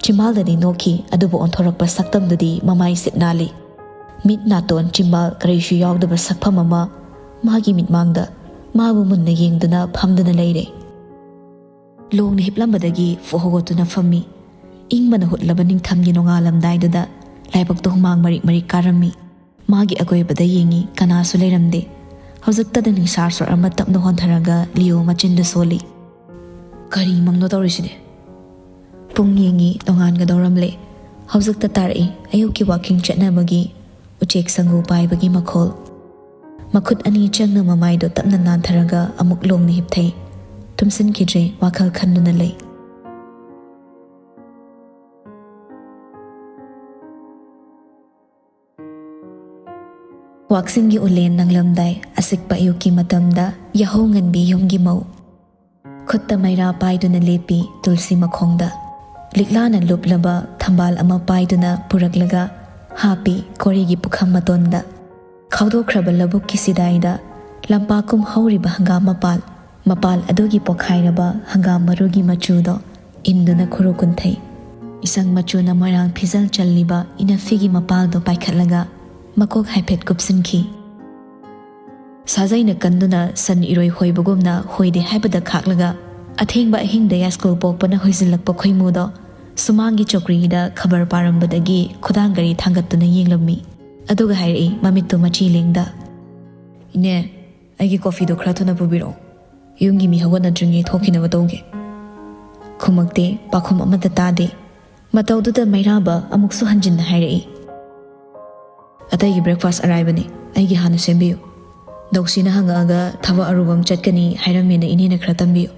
ꯆꯤꯝꯕꯥꯜꯗꯗꯤ ꯅꯣꯛꯈꯤ, ꯑꯗꯨꯕꯨ ꯑꯣꯟꯊꯣꯔꯛꯄ ꯁꯛꯇꯝꯗꯨꯗꯤ ꯃꯃꯥꯏ ꯁꯤꯠ ꯅꯥꯜꯂꯤ꯫ ꯃꯤꯠ ꯅꯥꯇꯣꯟ ꯆꯤꯝꯕꯥꯜ ꯀꯔꯤꯁꯨ ꯌꯥꯎꯗꯕ ꯁꯛꯐꯝ ꯑꯃ ꯃꯥꯒꯤ ꯃꯤꯠꯃꯥꯡꯗ ꯃꯥꯕꯨ ꯃꯨꯟꯅ ꯌꯦꯡꯗꯨꯅ ꯐꯝꯗꯨꯅ ꯂꯩꯔꯦ꯫ ꯂꯣꯡꯅ ꯍꯤꯞꯂꯝꯕꯗꯒꯤ ꯐꯨꯛ ꯍꯧꯒꯠꯇꯨꯅ ꯐꯝꯃꯤ꯫ ꯏꯪꯕꯅ ꯍꯨꯠꯂꯕ ꯅꯤꯡꯊꯝꯒꯤ ꯅꯣꯡꯉꯥꯜꯂꯝꯗꯥꯏꯗꯨꯗ ꯂꯥꯏꯕꯛꯇ ꯍꯨꯃꯥꯡ ꯃꯔꯤꯛ ꯃꯔꯤꯛ ꯀꯥꯔꯝꯃꯤ꯫ ꯃꯥꯒꯤ ꯑꯀꯣꯏꯕꯗ ꯌꯦꯡꯉꯤ, ꯀꯅꯥꯁꯨ ꯂꯩꯔꯝꯗꯦ꯫ ꯍꯧꯖꯤꯛꯇꯗ ꯅꯤꯡꯁꯥ ꯁꯣꯔ ꯑꯃ ꯇꯞꯅ ꯍꯣꯟꯊꯔꯒ ꯂꯤꯑꯣ ꯃꯆꯤꯟꯗ ꯁꯣꯜꯂꯤ꯫ "ꯀꯔꯤ ꯃꯪꯅꯣ ꯇꯧꯔꯤꯁꯤꯗꯤ?" ꯄꯨꯡ ꯌꯦꯡꯉꯤ, ꯅꯣꯡꯉꯥꯟꯒꯗꯧꯔꯝꯂꯦ꯫ ꯍꯧꯖꯤꯛꯇ ꯇꯥꯔꯛꯏ ꯑꯌꯨꯛꯀꯤ ꯋꯥꯀꯤꯡ ꯆꯠꯅꯕꯒꯤ ꯎꯆꯦꯛ ꯁꯪꯒꯨ ꯄꯥꯏꯕꯒꯤ ꯃꯈꯣꯜ꯫ ꯃꯈꯨꯠ ꯑꯅꯤ ꯆꯪꯅ ꯃꯃꯥꯏꯗꯣ ꯇꯞꯅ ꯅꯥꯟꯊꯔꯒ ꯑꯃꯨꯛ ꯂꯣꯡꯅ ꯍꯤꯞꯊꯩ꯫ ꯇꯨꯝꯁꯤꯟꯈꯤꯗ꯭ꯔꯦ, ꯋꯥꯈꯜ ꯈꯟꯗꯨꯅ ꯂꯩ꯫ ꯋꯥꯛꯁꯤꯡꯒꯤ ꯎꯂꯦꯟ ꯅꯪꯂꯝꯗꯥꯏ, ꯑꯁꯤꯛꯄ ꯑꯌꯨꯛꯀꯤ ꯃꯇꯝꯗ ꯌꯥꯍꯧ ꯉꯟꯕꯤ ꯌꯨꯝꯒꯤ ꯃꯧ꯫ ꯈꯨꯠꯇ ꯃꯩꯔꯥ ꯄꯥꯏꯗꯨꯅ ꯂꯦꯞꯄꯤ ꯇꯨꯜꯁꯤ ꯃꯈꯣꯡꯗ꯫ ꯂꯤꯛꯂꯥꯅ ꯂꯨꯞꯂꯕ ꯊꯝꯕꯥꯜ ꯑꯃ ꯄꯥꯏꯗꯨꯅ ꯄꯨꯔꯛꯂꯒ ꯍꯥꯞꯄꯤ ꯀꯣꯔꯤꯒꯤ ꯄꯨꯈꯝ ꯃꯇꯣꯟꯗ꯫ ꯈꯥꯎꯗꯣꯛꯈ꯭ꯔꯕ ꯂꯧꯕꯨꯛꯀꯤ ꯁꯤꯗꯥꯏꯗ ꯂꯝꯄꯥꯛꯀꯨꯝ ꯍꯧꯔꯤꯕ ꯍꯪꯒꯥꯝ ꯃꯄꯥꯜ, ꯃꯄꯥꯜ ꯑꯗꯨꯒꯤ ꯄꯣꯈꯥꯏꯔꯕ ꯍꯪꯒꯥꯝ ꯃꯔꯨꯒꯤ ꯃꯆꯨꯗꯣ ꯏꯟꯗꯨꯅ ꯈꯨꯔꯨ ꯀꯨꯟꯊꯩ꯫ ꯏꯁꯪ ꯃꯆꯨꯅ ꯃꯣꯏꯔꯥꯡ ꯐꯤꯖꯜ ꯆꯜꯂꯤꯕ ꯏꯅꯐꯤꯒꯤ ꯃꯄꯥꯜꯗꯣ ꯄꯥꯏꯈꯠꯂꯒ ꯃꯀꯣꯛ ꯍꯥꯏꯐꯦꯠ ꯀꯨꯞꯁꯤꯟꯈꯤ꯫ ꯁꯥꯖꯩꯅ ꯀꯟꯗꯨꯅ ꯁꯟ ꯏꯔꯣꯏ ꯍꯣꯏꯕꯒꯨꯝꯅ ꯍꯣꯏꯗꯦ ꯍꯥꯏꯕꯗ ꯈꯥꯛꯂꯒ ꯑꯊꯦꯡꯕ ꯑꯍꯤꯡꯗ ꯌꯥꯏꯁꯀꯨꯜ ꯄꯣꯛꯄꯅ ꯍꯣꯏꯖꯤꯜꯂꯛꯄ ꯈꯣꯏꯃꯨꯗꯣ ꯁꯨꯃꯥꯡꯒꯤ ꯆꯧꯀ꯭ꯔꯤꯗ ꯈꯕꯔ ꯄꯥꯔꯝꯕꯗꯒꯤ ꯈꯨꯗꯥꯡꯒꯔꯤ ꯊꯥꯡꯒꯠꯇꯨꯅ ꯌꯦꯡꯂꯝꯃꯤ꯫ ꯑꯗꯨꯒ ꯍꯥꯏꯔꯛꯏ ꯃꯃꯤꯠꯇꯨ ꯃꯆꯤ ꯂꯦꯡꯗ, "ꯏꯅꯦ, ꯑꯩꯒꯤ ꯀꯣꯐꯤꯗꯣ ꯈꯔ ꯊꯨꯅ ꯄꯨꯕꯤꯔꯛꯑꯣ꯫ ꯌꯨꯝꯒꯤ ꯃꯤ ꯍꯧꯒꯠꯅꯗ꯭ꯔꯤꯉꯩ ꯊꯣꯛꯈꯤꯅꯕ ꯇꯧꯒꯦ"꯫ ꯈꯨꯝꯃꯛꯇꯦ, ꯄꯥꯈꯨꯝ ꯑꯃꯠꯇ ꯇꯥꯗꯦ꯫ ꯃꯇꯧꯗꯨꯗ ꯃꯩꯔꯥꯕ ꯑꯃꯨꯛꯁꯨ ꯍꯟꯖꯤꯟꯅ ꯍꯥꯏꯔꯛꯏ, "ꯑꯇꯩꯒꯤ ꯕ꯭ꯔꯦꯛꯐꯥꯁ ꯑꯔꯥꯏꯕꯅꯤ, ꯑꯩꯒꯤ ꯍꯥꯟꯅ ꯁꯦꯝꯕꯤꯌꯨ꯫ ꯗꯧꯁꯤꯅ ꯍꯪꯉꯛꯑꯒ ꯊꯕꯛ ꯑꯔꯨꯕ ꯑꯃ ꯆꯠꯀꯅꯤ ꯍꯥꯏꯔꯝꯃꯦꯅ ꯏꯅꯦꯅ ꯈꯔ ꯇꯝꯕꯤꯌꯨ꯫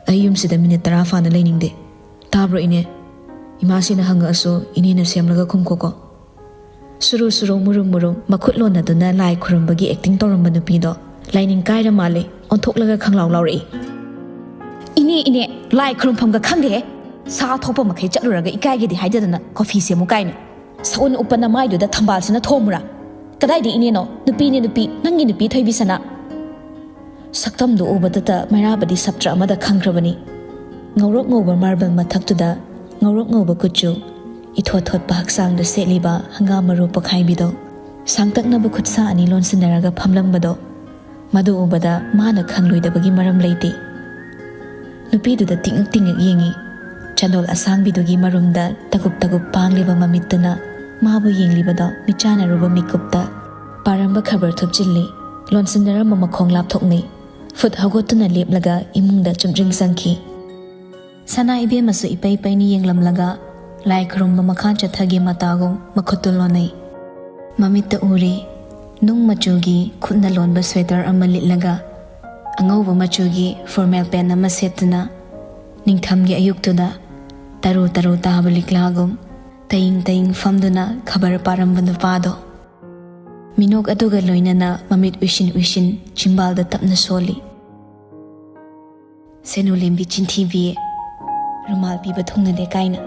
ꯑꯩ ꯌꯨꯝꯁꯤꯗ ꯃꯤꯅꯤꯠ ꯇꯔꯥ ꯐꯥꯅ ꯂꯩꯅꯤꯡꯗꯦ꯫ ꯇꯥꯕ꯭ꯔꯣ ꯏꯅꯦ? ꯏꯃꯥꯁꯤꯅ ꯍꯪꯉꯛꯑꯁꯨ ꯏꯅꯦꯅ ꯁꯦꯝꯂꯒ ꯈꯨꯝꯈꯣꯀꯣ"꯫ ꯁꯨꯔꯨ ꯁꯨꯔꯨ ꯃꯨꯔꯨꯝ ꯃꯨꯔꯨꯝ ꯃꯈꯨꯠ ꯂꯣꯟꯅꯗꯨꯅ ꯂꯥꯏ ꯈꯨꯔꯨꯝꯕꯒꯤ ꯑꯦꯛꯇꯤꯡ ꯇꯧꯔꯝꯕ ꯅꯨꯄꯤꯗꯣ ꯂꯥꯏꯅꯤꯡ ꯀꯥꯏꯔ ꯃꯥꯜꯂꯦ, ꯑꯣꯟꯊꯣꯛꯂꯒ ꯈꯪꯂꯥꯎ ꯂꯥꯎꯔꯛꯏ꯫ "ꯏꯅꯦ, ꯏꯅꯦ, ꯂꯥꯏ ꯈꯨꯔꯨꯝꯐꯝꯒ ꯈꯪꯗꯦꯍꯦ꯫ ꯁꯥ ꯊꯣꯛꯄ ꯃꯈꯩ ꯆꯠꯂꯨꯔꯒ ꯏꯀꯥꯏꯒꯦꯗꯤ ꯍꯥꯏꯗꯗꯅ ꯀꯣꯐꯤ ꯁꯦꯝꯃꯨ ꯀꯥꯏꯅ꯫ ꯁꯎꯟ ꯎꯞꯄ ꯅꯃꯥꯏꯗꯨꯗ ꯊꯝꯕꯥꯜꯁꯤꯅ ꯊꯣꯝꯃꯨꯔꯥ? ꯀꯗꯥꯏꯗ ꯏꯅꯦꯅꯣ? ꯅꯨꯄꯤꯅꯦ ꯅꯨꯄꯤ, ꯅꯪꯒꯤ ꯅꯨꯄꯤ ꯊꯣꯏꯕꯤꯁꯅꯥ"꯫ ꯁꯛꯇꯝꯗꯨ ꯎꯕꯗꯇ ꯃꯩꯔꯥꯕꯗꯤ ꯁꯞꯇ꯭ꯔ ꯑꯃꯗ ꯈꯪꯈ꯭ꯔꯕꯅꯤ꯫ ꯉꯧꯔꯣꯛ ꯉꯧꯕ ꯃꯥꯔꯕꯜ ꯃꯊꯛꯇꯨꯗ ꯉꯧꯔꯣꯛ ꯉꯧꯕ ꯀꯨꯆꯨ, ꯏꯊꯣꯠ ꯊꯣꯠꯄ ꯍꯛꯆꯥꯡꯗ ꯁꯦꯠꯂꯤꯕ ꯍꯪꯒꯥꯝ ꯃꯔꯨ ꯄꯣꯈꯥꯏꯕꯤꯗꯣ, ꯁꯥꯡꯇꯛꯅꯕ ꯈꯨꯠꯁꯥ ꯑꯅꯤ ꯂꯣꯟꯁꯤꯟꯅꯔꯒ ꯐꯝꯂꯝꯕꯗꯣ, ꯃꯗꯨ ꯎꯕꯗ ꯃꯥꯅ ꯈꯪꯂꯣꯏꯗꯕꯒꯤ ꯃꯔꯝ ꯂꯩꯇꯦ꯫ ꯅꯨꯄꯤꯗꯨꯗ ꯇꯤꯡꯉꯛ ꯇꯤꯡꯉꯛ ꯌꯦꯡꯉꯤ꯫ ꯆꯟꯗꯣꯜ ꯑꯁꯥꯡꯕꯤꯗꯨꯒꯤ ꯃꯔꯨꯝꯗ ꯇꯒꯨꯞ ꯇꯒꯨꯞ ꯄꯥꯡꯂꯤꯕ ꯃꯃꯤꯠꯇꯨꯅ ꯃꯥꯕꯨ ꯌꯦꯡꯂꯤꯕꯗꯣ ꯃꯤꯠꯆꯥꯟꯅꯔꯨꯕ ꯃꯤꯀꯨꯞꯇ ꯄꯥꯔꯝꯕ ꯈꯕꯔ ꯊꯨꯞꯆꯤꯜꯂꯤ꯫ ꯂꯣꯟꯁꯤꯟꯅꯔꯝꯕ ꯃꯈꯣꯡ ꯂꯥꯞꯊꯣꯛꯅꯩ꯫ ꯐꯨꯠ ꯍꯧꯒꯠꯇꯨꯅ ꯂꯦꯞꯂꯒ ꯏꯃꯨꯡꯗ ꯆꯨꯝꯗ꯭ꯔꯤꯡ ꯆꯪꯈꯤ꯫ ꯁꯅꯥ ꯏꯕꯦꯝꯃꯁꯨ ꯏꯄꯩ ꯄꯩꯅ ꯌꯦꯡꯂꯝꯂꯒ ꯂꯥꯏ ꯈꯨꯔꯨꯝꯕ ꯃꯈꯥ ꯆꯠꯊꯒꯦ ꯃꯇꯥꯒꯨꯝ ꯃꯈꯨꯠꯇꯨ ꯂꯣꯟꯅꯩ꯫ ꯃꯃꯤꯠꯇ ꯎꯔꯤ ꯅꯨꯡ ꯃꯆꯨꯒꯤ ꯈꯨꯠꯅ ꯂꯣꯟꯕ ꯁ꯭ꯋꯦꯇꯔ ꯑꯃ ꯂꯤꯠꯂꯒ ꯑꯉꯧꯕ ꯃꯆꯨꯒꯤ ꯐꯣꯔꯃꯦꯜ ꯄꯦꯟ ꯑꯃ ꯁꯦꯠꯇꯨꯅ ꯅꯤꯡꯊꯝꯒꯤ ꯑꯌꯨꯛꯇꯨꯗ ꯇꯔꯨ ꯇꯔꯨ ꯇꯥꯕ ꯂꯤꯛꯂꯥꯒꯨꯝ ꯇꯌꯤꯡ ꯇꯌꯤꯡ ꯐꯝꯗꯨꯅ ꯈꯕꯔ ꯄꯥꯔꯝꯕ ꯅꯨꯄꯥꯗꯣ꯫ ꯃꯤꯅꯣꯛ ꯑꯗꯨꯒ ꯂꯣꯏꯅꯅ ꯃꯃꯤꯠ ꯎꯏꯁꯤꯟ ꯎꯏꯁꯤꯟ ꯆꯤꯝꯕꯥꯜꯗ ꯇꯞꯅ ꯁꯣꯜꯂꯤ꯫ ꯁꯦꯅꯨ ꯂꯦꯝꯕꯤ ꯆꯤꯟꯊꯤꯕꯤ, ꯔꯨꯃꯥꯜ ꯄꯤꯕ ꯊꯨꯡꯅꯗꯦ ꯀꯥꯏꯅ꯫